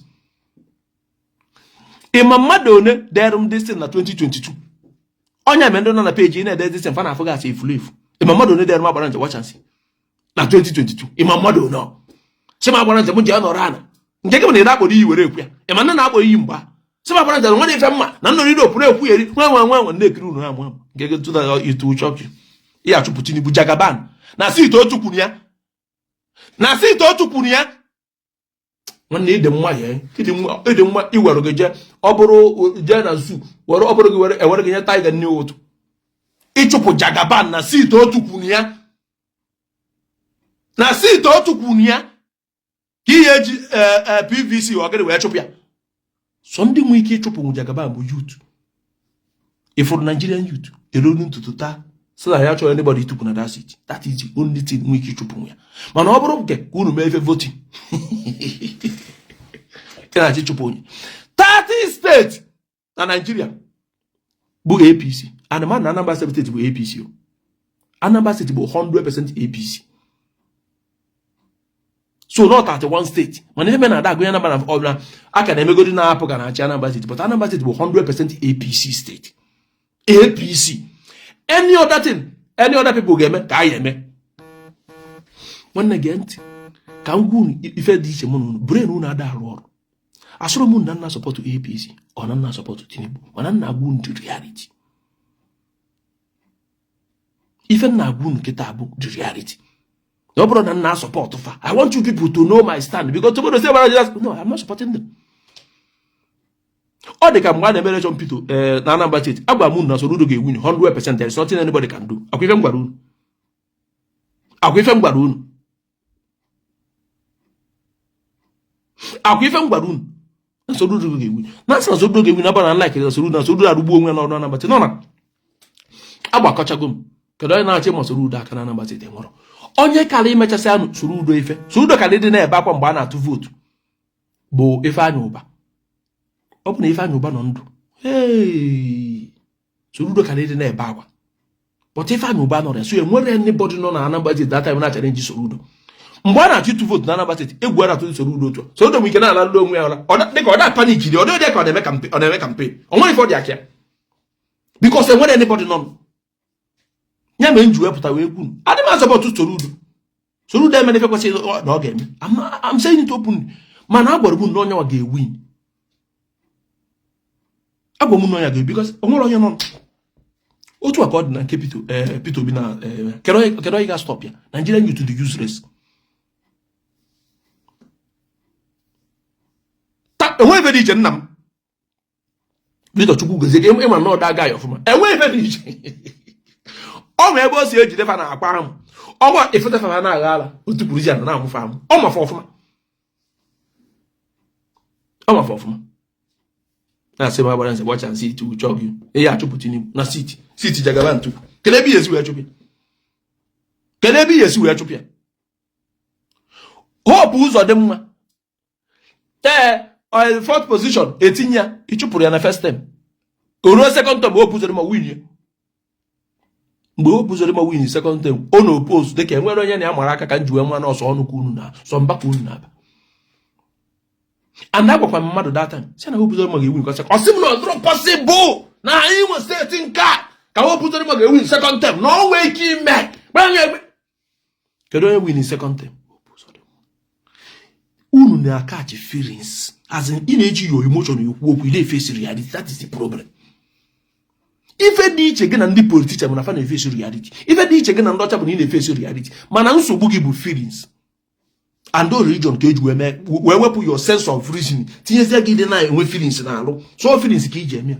Ịma mmadụ one dere m this thing na 2022? Onye mere ndị nọ na page ị na-ede this thing, fa na-afụ gasị efulu efu. Ịma mmadụ one dere m agbara nze watch and see na 2022? Ịma mmadụ one ọ sị m agbara nze m ji anọrọ ana nke gị bụ na ị na-akpọrọ iyi were ekwu ya? Ịma ndị na-akpọ iyi mgba sị m agbara nze nwere ife mma na nnọrọ Europe na-ekwu eri nwa nwa nwa nwa na-ekiri unu amụ amụ nke gị tụda itu chọkị ihe achụpụ Tinubu Jagaban na seat otu kwuru ya, na seat otu kwuru ya. Nwanne, ịdị mma ya, ịdị mma iwere gị jee, ọ bụrụ jee na zoo were, ọ bụrụ gị were ewere gị nye tiger nne ụtụ ịchụpụ Jagaban na seat otu kwuru ya, na seat otu kwuru ya, ka ihe eji PVC ọ gịnị wee chụpụ ya. So ndị nwee ike ịchụpụ Jagaban bụ youth. Ifụrụ Nigerian youth erolu ntutu taa sị na ya chọrọ anybody ịtụpụ na that seat. That is the only thing nwee ike ịchụpụ ya. Mana ọ bụrụ nke ka unu mee ife voting, ị na-achọ ịchụpụ onye 30 steeti. na Nigeria bụ APC and man na Anambra State bụ APC o. Anambra State bụ 100% APC, so not 31 state, mana ihe mere na ada agụnye Anambra na ọbụla a ka na-emegodi na-apụ ga na-achị Anambra State, but Anambra State bụ 100% APC state. APC, any other thing any other people ga-eme ka anyị eme. Nwanne, gee ntị ka m gwa unu ife dị iche. Mụ na unu, brain unu ada arụ ọrụ. Asụrụ m na nna support APC ọ na nna support Tinubu, mana nna agwa unu the reality. Ife nna agwa unu kịta bụ the reality. Na ọ bụrụ na nna support fa, I want you people to know my stand, because tomorrow say no, I'm not supporting them. Ọ dị ka mgbe a na-eme election Peter na Anambra State, agwa m unu na Soludo ga-ewin 100%. There is nothing anybody can do. Akwa ife m gwara unu, akwa ife m gwara unu, akwa ife m gwara unu na Soludo ga-ewin, na nsị na Soludo ga-ewin. Na na like na Soludo, na Soludo arụgbu onwe ya n'ọrụ Anambra State. Nọ na agbakọchago m. Kedu onye na-achị ma Soludo aka na Anambra State? Nwụrụ onye kara imechasị anụ Soludo ife. Soludo kara ịdị na-ebe akwa mgbe a na-atụ vootu bụ Ifeanyị Ụba. Ọ bụ na Ifeanyị Ụba nọ ndụ, Soludo kara ịdị na-ebe akwa, but Ifeanyị Ụba nọrọ ya, so enwere anybody nọ na Anambra State that time na-achara nji Soludo. Mgbe a na-achọ ịtụ vootu na Anambra State, egwu a na-atụ Soludo otu a, Soludo nwere ike na-ala onwe ya ụra dịka ọ da panic dị, ọ dị ka ọ na-eme campaign. Ọ nwere ife ọ dị aka ya, because enwere anybody nọ ya. Mere m ji wepụta wee kwu, adị m a-support Soludo. Soludo emere ife kwesịrị na ọ ga-eme. I'm saying it openly, mana agwara m na onye nwa ga-ewin. Agwa m na onye ga-ewin because o nwere onye nọ otu a ka ọ dị na nke Peter Obi na kedu onye ga-stop ya? Nigerian youth dị useless. Enweghị ife dị iche. Nna m Victor Chukwu gozie gị, ịma na ọda agaghị ọfụma. Enweghị ife dị iche. Ọ ma ebe o si ejide fa na akpa ahụ, ọgwa efete fa na-agha ala otu kwuru ji ana na-amụfa amụ. Ọ mafa ọfụma, ọ mafa ọfụma. Na-asị m agbara nze gbacha nsị iti uche gị ihe achụpụ Tinubu na seat seat Jagaban ntukwu. Kedu ebe ihe esi wee chụpụ ya? Kedu ebe ihe esi wee chụpụ ya? Hope Uzodimma ee, fourth position etinye ya, ịchụpụrụ ya na first term, o ruo second term, Hope Uzodimma win ya. Mgbe Hope Uzodimma win second term, ọ na oppose dịka enwere onye na ya mara aka ka m ji wee nwa n'ọsọ ọnụ ka unu na sọ mba ka unu na-aba. And agwakwa m mmadụ that time si na Hope Uzodimma ga-ewin, ka ọ sị m na ọ dịrọ possible na anyị nwe steeti nke a ka Hope Uzodimma ga-ewin second term, na ọ nwee ike ime. Kedu onye win second term? Unu na-akachi feelings, as in ị na-eji your emotion ekwu okwu, ị na-efesi reality. That is the problem. Ife dị iche gị na ndị politician bụ na fa na-efesi reality. Ife dị iche gị na ndị ọcha bụ na ị na-efesi reality, mana nsogbu gị bụ feelings and religion ka eji wee wepụ your sense of reasoning, tinyezie gị dị na-enwe feelings na alụ so feelings ka iji eme ya.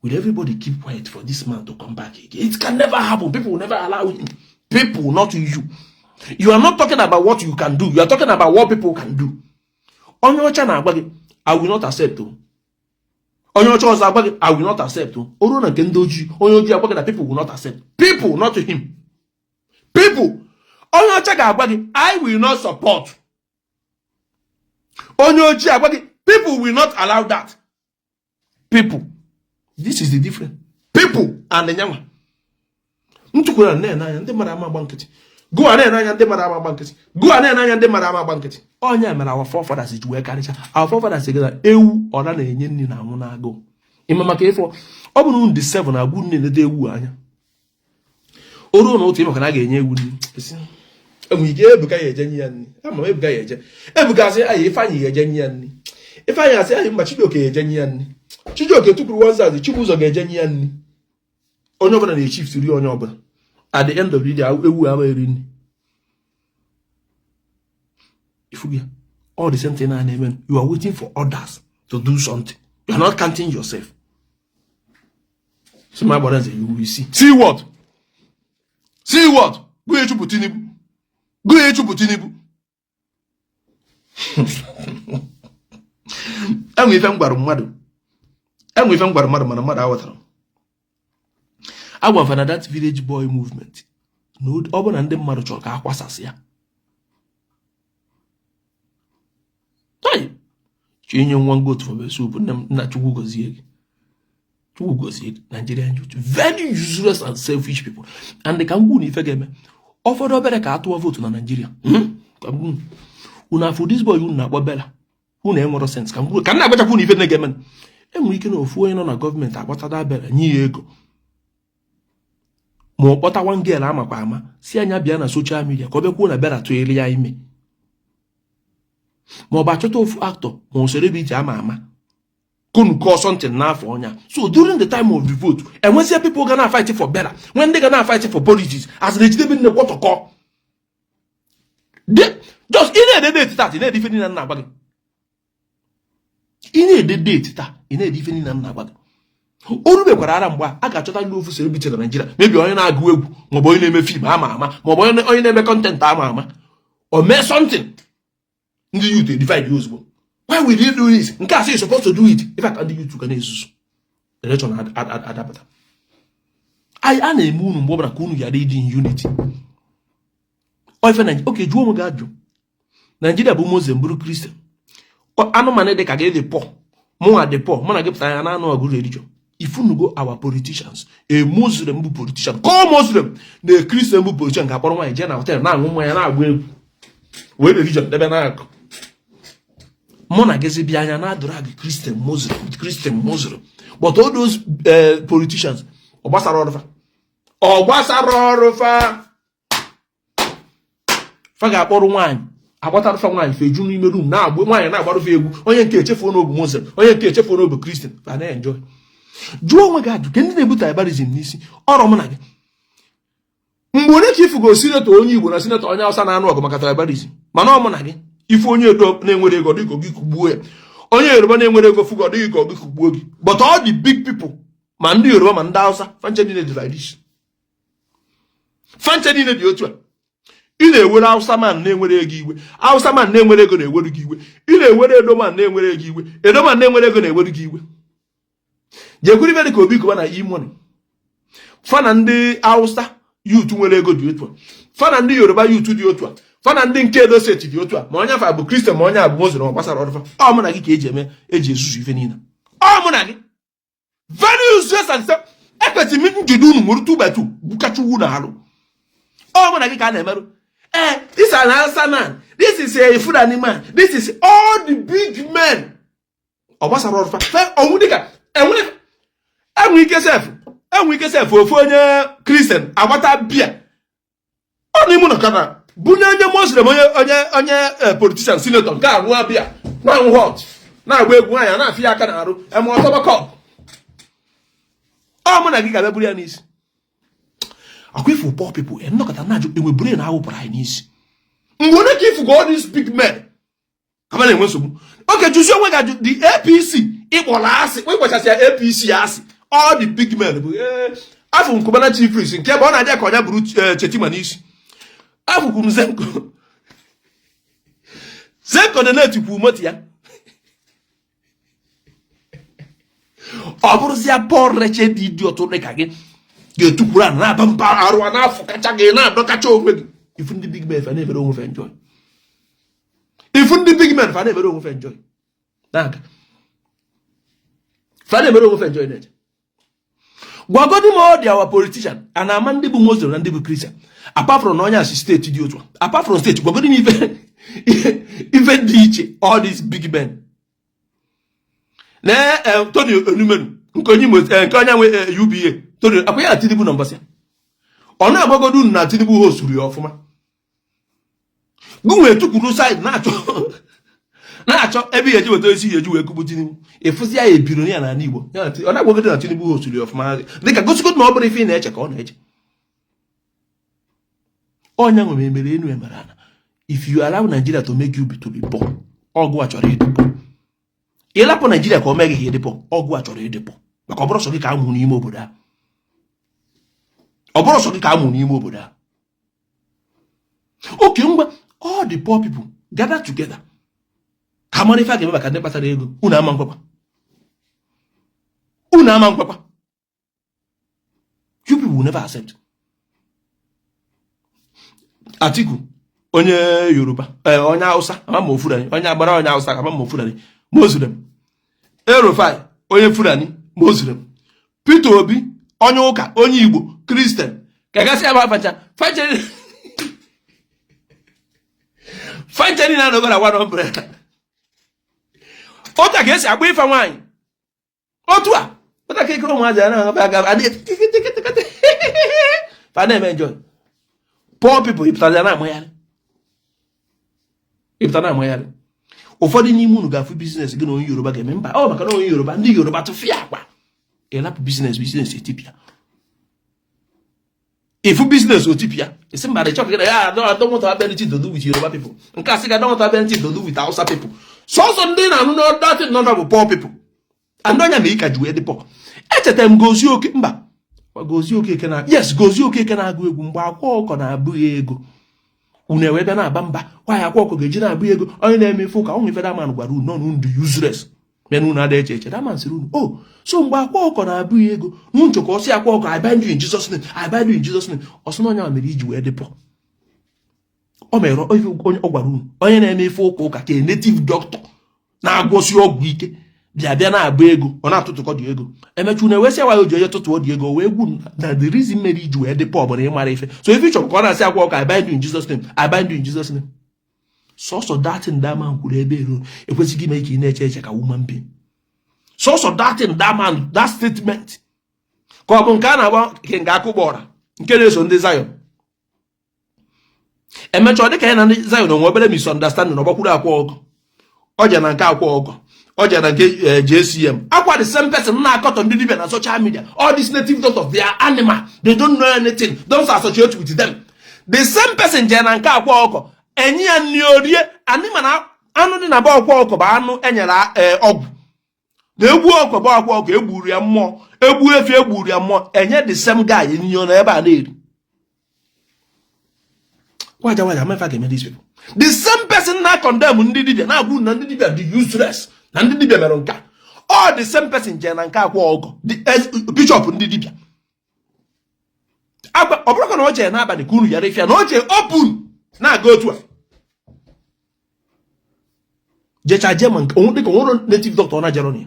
Will everybody keep quiet for this man to come back again? It can never happen. People will never allow him. People, not you. You are not talking about what you can do, you are talking about what people can do. Onye ọcha na-agba gị, "I will not accept." Onye ọcha ọzọ agba gị, "I will not accept." O ruo na nke ndị ojii, onye ojii agba gị na people will not accept. People, not him. People. Onye ọcha ga-agwa gị, "I will not support." Onye ojii agwa gị, "People will not allow that." People, this is the difference. People and nyanwa ntụkwara na-ene anya ndị mmadụ ama agba nkịtị. Gụwa na-ene anya ndị mmadụ ama agba nkịtị. Gụwa na-ene anya ndị mmadụ ama agba nkịtị. Onye mere our forefathers ji wee karịcha. Our forefathers gị na ewu ọra na-enye nri na anwụ n'agụụ. Ịma maka ịfọ ọ bụrụ na ndị 7 agwụ nne na-edo ewu anya, o ruo na otu ịmaka na a ga-enye ewu nri, enwere ike Ebuka ya eje nye ya nri. Ama m Ebuka ya eje. Ebuka asị anyị Ifeanyị ya eje nye ya nri. Ifeanyị asị anyị mba, Chijioke ya eje nye ya nri. Chijioke tukwuru one side, Chibụzọ ga-eje nye ya nri. Onye ọbụla na-echift ri onye ọbụla. At the end of the day, ewu ama eri nri. Ifugi all the same thing na na-eme. You are waiting for others to do something, you are not counting yourself. So my brother, you will see. See what? See what? Go chụpụ Tinubu, go chụpụ Tinubu. Enwe ife m gwara mmadụ, enwe ife m gwara mmadụ, mana mmadụ aghọtara. Agwa na that village boy movement na ọ bụ na ndị mmadụ chọrọ ka a kwasasị ya. Chọọ inye nwa goat for soup. Nne m, nna, Chukwu gozie gị, Chukwu gozie gị. Nigerian youth, very useless and selfish people. And ka m gwu na ife ga-eme ụfọdụ obere ka a tụọ vote na Nigeria. Ka m gwu unu afụ this boy unu na-akpọ Bella, unu enwero sense. Ka m gwuru ka m na-agwachakwu unu ife na ga-eme. Enwere ike na ofu onye nọ na gọọmenti akpọtada Bella, nye ya ego, ma ọ kpọta one girl amakwa ama, si anya bịa na social media ka ọ bịakwuo na Bella tụnyere ya ime, ma ọ bụ achọta ofu actor ma ọ celebrity ama ama kunu kọọ something n'afọ ọnya. So during the time of the vote, enwezie people ga na fight for Bella, nwee ndị ga na fight for politics as na ejidebe nne kwọtọkọ. Just ị na-ede date taa, ị na-ede ife niile m na-agwa gị. Ị na-ede date taa, ị na-ede ife niile m na-agwa gị. O rubekwara ara mgbe a ga-achọta ndị ofu celebrity na Nigeria, maybe onye na-agụ egwu, maọbụ onye na-eme film ama ama, maọbụ onye na-eme content ama ama, o mee something, ndị youth divide ya ozugbo. "Why will you do this?" Nke a sị, "Supposed to do it." In fact, ndị youth ga na-ezuzu election adapụta. Anyị a na-eme unu mgbe ọbụla ka unu ghara ịdị in unity. Ife Naịjirịa oke jụọ onwe gị ajụ. Naijiria bụ Muslim bụrụ Christian. Anụmanụ dị ka gị dị poor, mụnwa dị poor, mụ na gị pụtara ya na anụ ọgụ religion. Ifunugo our politicians, a Muslim bụ politician, call Muslim na a Christian bụ politician, ga-akpọrọ nwaanyị jee na hotel, na-aṅụ mmanya, na-agba egwu, wee religion debe na-akụ. Mụ na gịzi bịa anya na drag Christian, Muslim, Christian, Muslim. But all those politicians, ọ gbasara ọrụ fa, ọ gbasara ọrụ fa. Fa ga-akpọrọ nwaanyị, agbatara fa nwaanyị, feju n'ime room, na-agba nwaanyị, na-agbarụ fa egwu. Onye nke echefuo n'obu Muslim, onye nke echefuo n'obu Christian, fa na-enjoy. Jụọ onwe gị ajụ, ke ndị na-ebu tribalism n'isi ọrọ mụ na gị. Mgbe onye ka ifugo senator onye Igbo na senator onye Hausa na-anụ ọgụ maka tribalism? Mana ọ mụ na gị, ife onye Edo na-enwere ego dịka gị kugbuo ya, onye Yoruba na-enwere ego fugo dịghị ka ọ gị kugbuo gị. But all the big people, ma ndị Yoruba ma ndị Hausa, fanche niile dị like this, fanche niile dị otu a. Ị na-ewere Hausa man na-enwere ego iwe, Hausa man na-enwere ego na-eweru gị iwe. Ị na-ewere Edo man na-enwere ego iwe, Edo man na-enwere ego na-eweru gị iwe. Jekwuru ibe dị ka Obi Cubana, E-Money, fa na ndị Hausa youth nwere ego dị otu a, fa na ndị Yoruba youth dị otu a, fa na ndị nke Edo State dị otu a. Ma onye afa bụ Christian, ma onye a bụ Muslim, ọ gbasara ọrụ fa. Ọ mụ na gị ka eji eme, eji ezuzu ife niile. Ọ mụ na gị, very useless and self. Ekwesịrị m njide unu nwere 2 by 2 gbukacha ugwu na alụ. Ọ mụ na gị ka a na-emerụ. Ee, this is an Hausa man, this is a Fulani man, this is all the big men. Ọ gbasara ọrụ fa. Ọnwụ dịka enwe enwe ike sef, enwe ike sef, ofu onye Christian agbata bia ọ n'ime ụlọ kana bunye onye Muslim, onye politician, senator nke aṅụa bia, na-aṅụ hot, na-agba egwu, nwaanyị na-afịa ya aka n'arụ eme ọtọba cup. Ọ mụ na gị ga-abịa buru ya n'isi. Akwa ifu poor people nnọkọta na-ajụ enwe brain awụpụrụ anyị n'isi. Mgbe onye ka ifu all these big men kama na-enwe nsogbu oke, jụzie onwe gị ajụ. The APC ịkpọrọ asị, ịkpọchasị ya APC asị, all the big men bụ afọ Cubana Chief Priest, nke ebe ọ na-adị ka ọnya bụrụ Chetima n'isi. Afụkwuru m Zenko, Zenko dị na-etikwu moto ya. Ọ bụrụzia Paul Reche dị idiot dị ka gị ga-etukwuru ana na-aba mba, arụ a na-afụ kacha gị, na-adọkacha onwe gị. Ifu ndị big men fa na-emere onwe fa enjoy, ifu ndị big men fa na-emere onwe fa enjoy na-aga, fa na-emere onwe fa enjoy na-eje. Gwagodi m, ọ dị our politician a na-ama ndị bụ Muslim na ndị bụ Christian, apart from na onye asị state dị otu a, apart from state, gwagodi m ife dị iche all these big men na Tony Elumelu, nke onye Imo, nke onye nwe UBA, Tony akwa ya na Tinubu na mbọsị ọ na-agwagodo unu na Tinubu hosturu ya ọfụma. Gụ nwee tukwuru side na-achọ ebe ihe eji weta isi ihe eji wee kugbu Tinubu. Ịfụzi ya ebiro ya n'ala Igbo ya na ọ na-agwagodo na Tinubu hosturu ya ọfụma, dịka gosigodo na ọ bụrụ ife ị na-eche ka ọ na-eche. Onye nwe emere enu emere ala. If you allow Nigeria to make you to be poor, ọgụ a chọrọ ịdị poor. Ịlapụ Nigeria ka o mee gị ka ịdị poor, ọgụ a chọrọ ịdị poor, maka ọ bụrụ sọ gị ka a mụrụ n'ime obodo a, ọ bụrụ sọ gị ka a mụrụ n'ime obodo a. Oke ngwa, all the poor people gather together ka mara ife a ga-eme maka ndị kpatara ego. Unu ama nkwekwa, unu ama nkwekwa. You people will never accept. Atiku onye Yoruba, onye Hausa, ama ma Fulani, onye agbara onye Hausa, ama ma Fulani. Muslim. El-Rufai, onye Fulani, Muslim. Peter Obi, onye ụka, onye Igbo, Christian. Ka gasị ya facha facha facha niile anọgọ na one umbrella. Otu a ka esi agba ife nwaanyị, otu a otu a ka ekere ụmụazị a na-agaba aga adị fa na-eme enjoy. Poor people ịpụtara na-amagharị, ịpụta na-amagharị. Ụfọdụ n'ime unu ga-afụ business gị na onye Yoruba ga-eme, mba, ọ maka na onye Yoruba, ndị Yoruba tụfịa akwa, ịlapụ business, business etipịa. Ifu business otipịa, isi mba, dị chọka ya. I don't want to have anything to do with Yoruba people. Nke a sị ga, I don't want to have anything to do with Hausa people. Sọsọ ndị na-anụ n'ọdatị nọ bụ poor people and onye ma ị ka ji wee dị poor. Echetara m Gozie Oke, mba, Gozie Okeke na, yes, Gozie Okeke na-agụ egwu mgbe Akwa Ọkọ na-abụghị ego. Unu ewee bịa na-aba mba nwaanyị, Akwa Ọkọ ga-eji na-abụ ego, onye na-eme ife ụka. Ọnwụ ife that man gwara unu nọ ndụ useless men. Unu ada eche eche. That man sịrị unu, oh, so mgbe Akwa Ọkọ na-abụghị ego n'uche ka ọ sị, "Akwa Ọkọ, I bind you in Jesus' name, I bind you in Jesus' name." Ọ sị na onye mere iji wee dị poor. O mere onye ọ gwara unu, onye na-eme ife ụka, ụka ka native doctor na-agwọsi ọgwụ ike, bịa bịa na-agba ego, ọ na-atụtụkọ dị ego. Emecha unu ewesị ya o ji onye tụtụọ dị ego wee gwu na the reason mere iji wee dị poor bụ na ịmara ife. So ife ịchọrọ ka ọ na-asị, "Akwa Ọkọ, I bind you in Jesus' name, I bind you in Jesus' name." Sọsọ that thing that man kwuru ebe eru ekwesịghị ime ka ị na-eche eche ka woman being. Sọsọ that thing that man, that statement, ka ọ bụ nke a na-agba nke nga akụgbọra nke na-eso ndị Zion. Emechaa, ọ dịka ya na ndị Zion onwe obere misunderstanding, ọ gbakwuru Akwa Ọkọ, ọ je na nke Akwa Ọkọ, ọ je na nke JCM akwa. The same person na-akọtọ ndị dibia na social media, all these native doctors, they are animal, they don't know anything, don't associate with them. The same person je na nke Akwa Ọkọ, enye ya nri orie anị, mana anụ dị na be Akwa Ọkọ bụ anụ enyere ọgwụ na egbu ọkọ bụ Akwa Ọkọ egburu ya mmụọ, egbu efi egburu ya mmụọ. Enye the same guy nri na ebe a na-eri waja waja amefa ga-eme these people. The same person na condemn ndị dibia, na-agwa unu na ndị dibia dị useless, na ndị dibia mere nka, all the same person jee na nke Akwa Ọgọ, the bishop ndị dibia. Ọ bụrụ na o jee n'abalị ka unu yara ifia na o jee open na-aga otu a jecha jee ma nke dịka onwere native doctor na jere na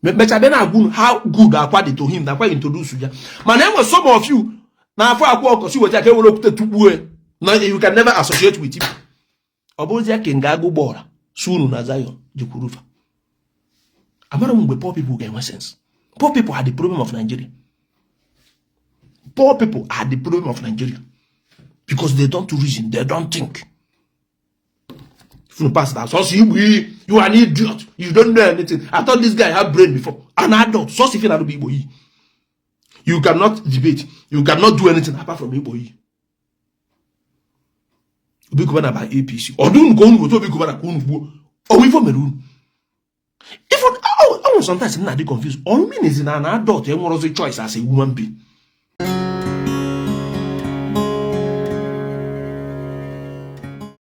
ya mechaa bịa na-agwa unu how good Akwa dị to him na Akwa introduce ya. Mana enwe some of you na-afọ Akwa Ọkọ si weta ka e were okwute tukpuo na you can never associate with him. Ọ bụrụzie ka nga agụ gbọra si unu na Zion jekwuru fa. Amara m mgbe poor people ga-enwe sense. Poor people are the problem of Nigeria. Poor people are the problem of Nigeria because they don't reason, they don't think. If you pass that sọsọ igbu iyi, you are an idiot, you don't know anything. I thought this guy have brain before. An adult, sọsọ ife na-arụbụ igbo iyi. You cannot debate, you cannot do anything apart from igbo iyi. Obi Cubana ba APC, ọdụ unu ka unu weta Obi Cubana ka unu gbuo ọnwa ife o mere unu. If ọ nwere sometimes m na-adị confused, ọ means na an adult enwerozi choice as a human being.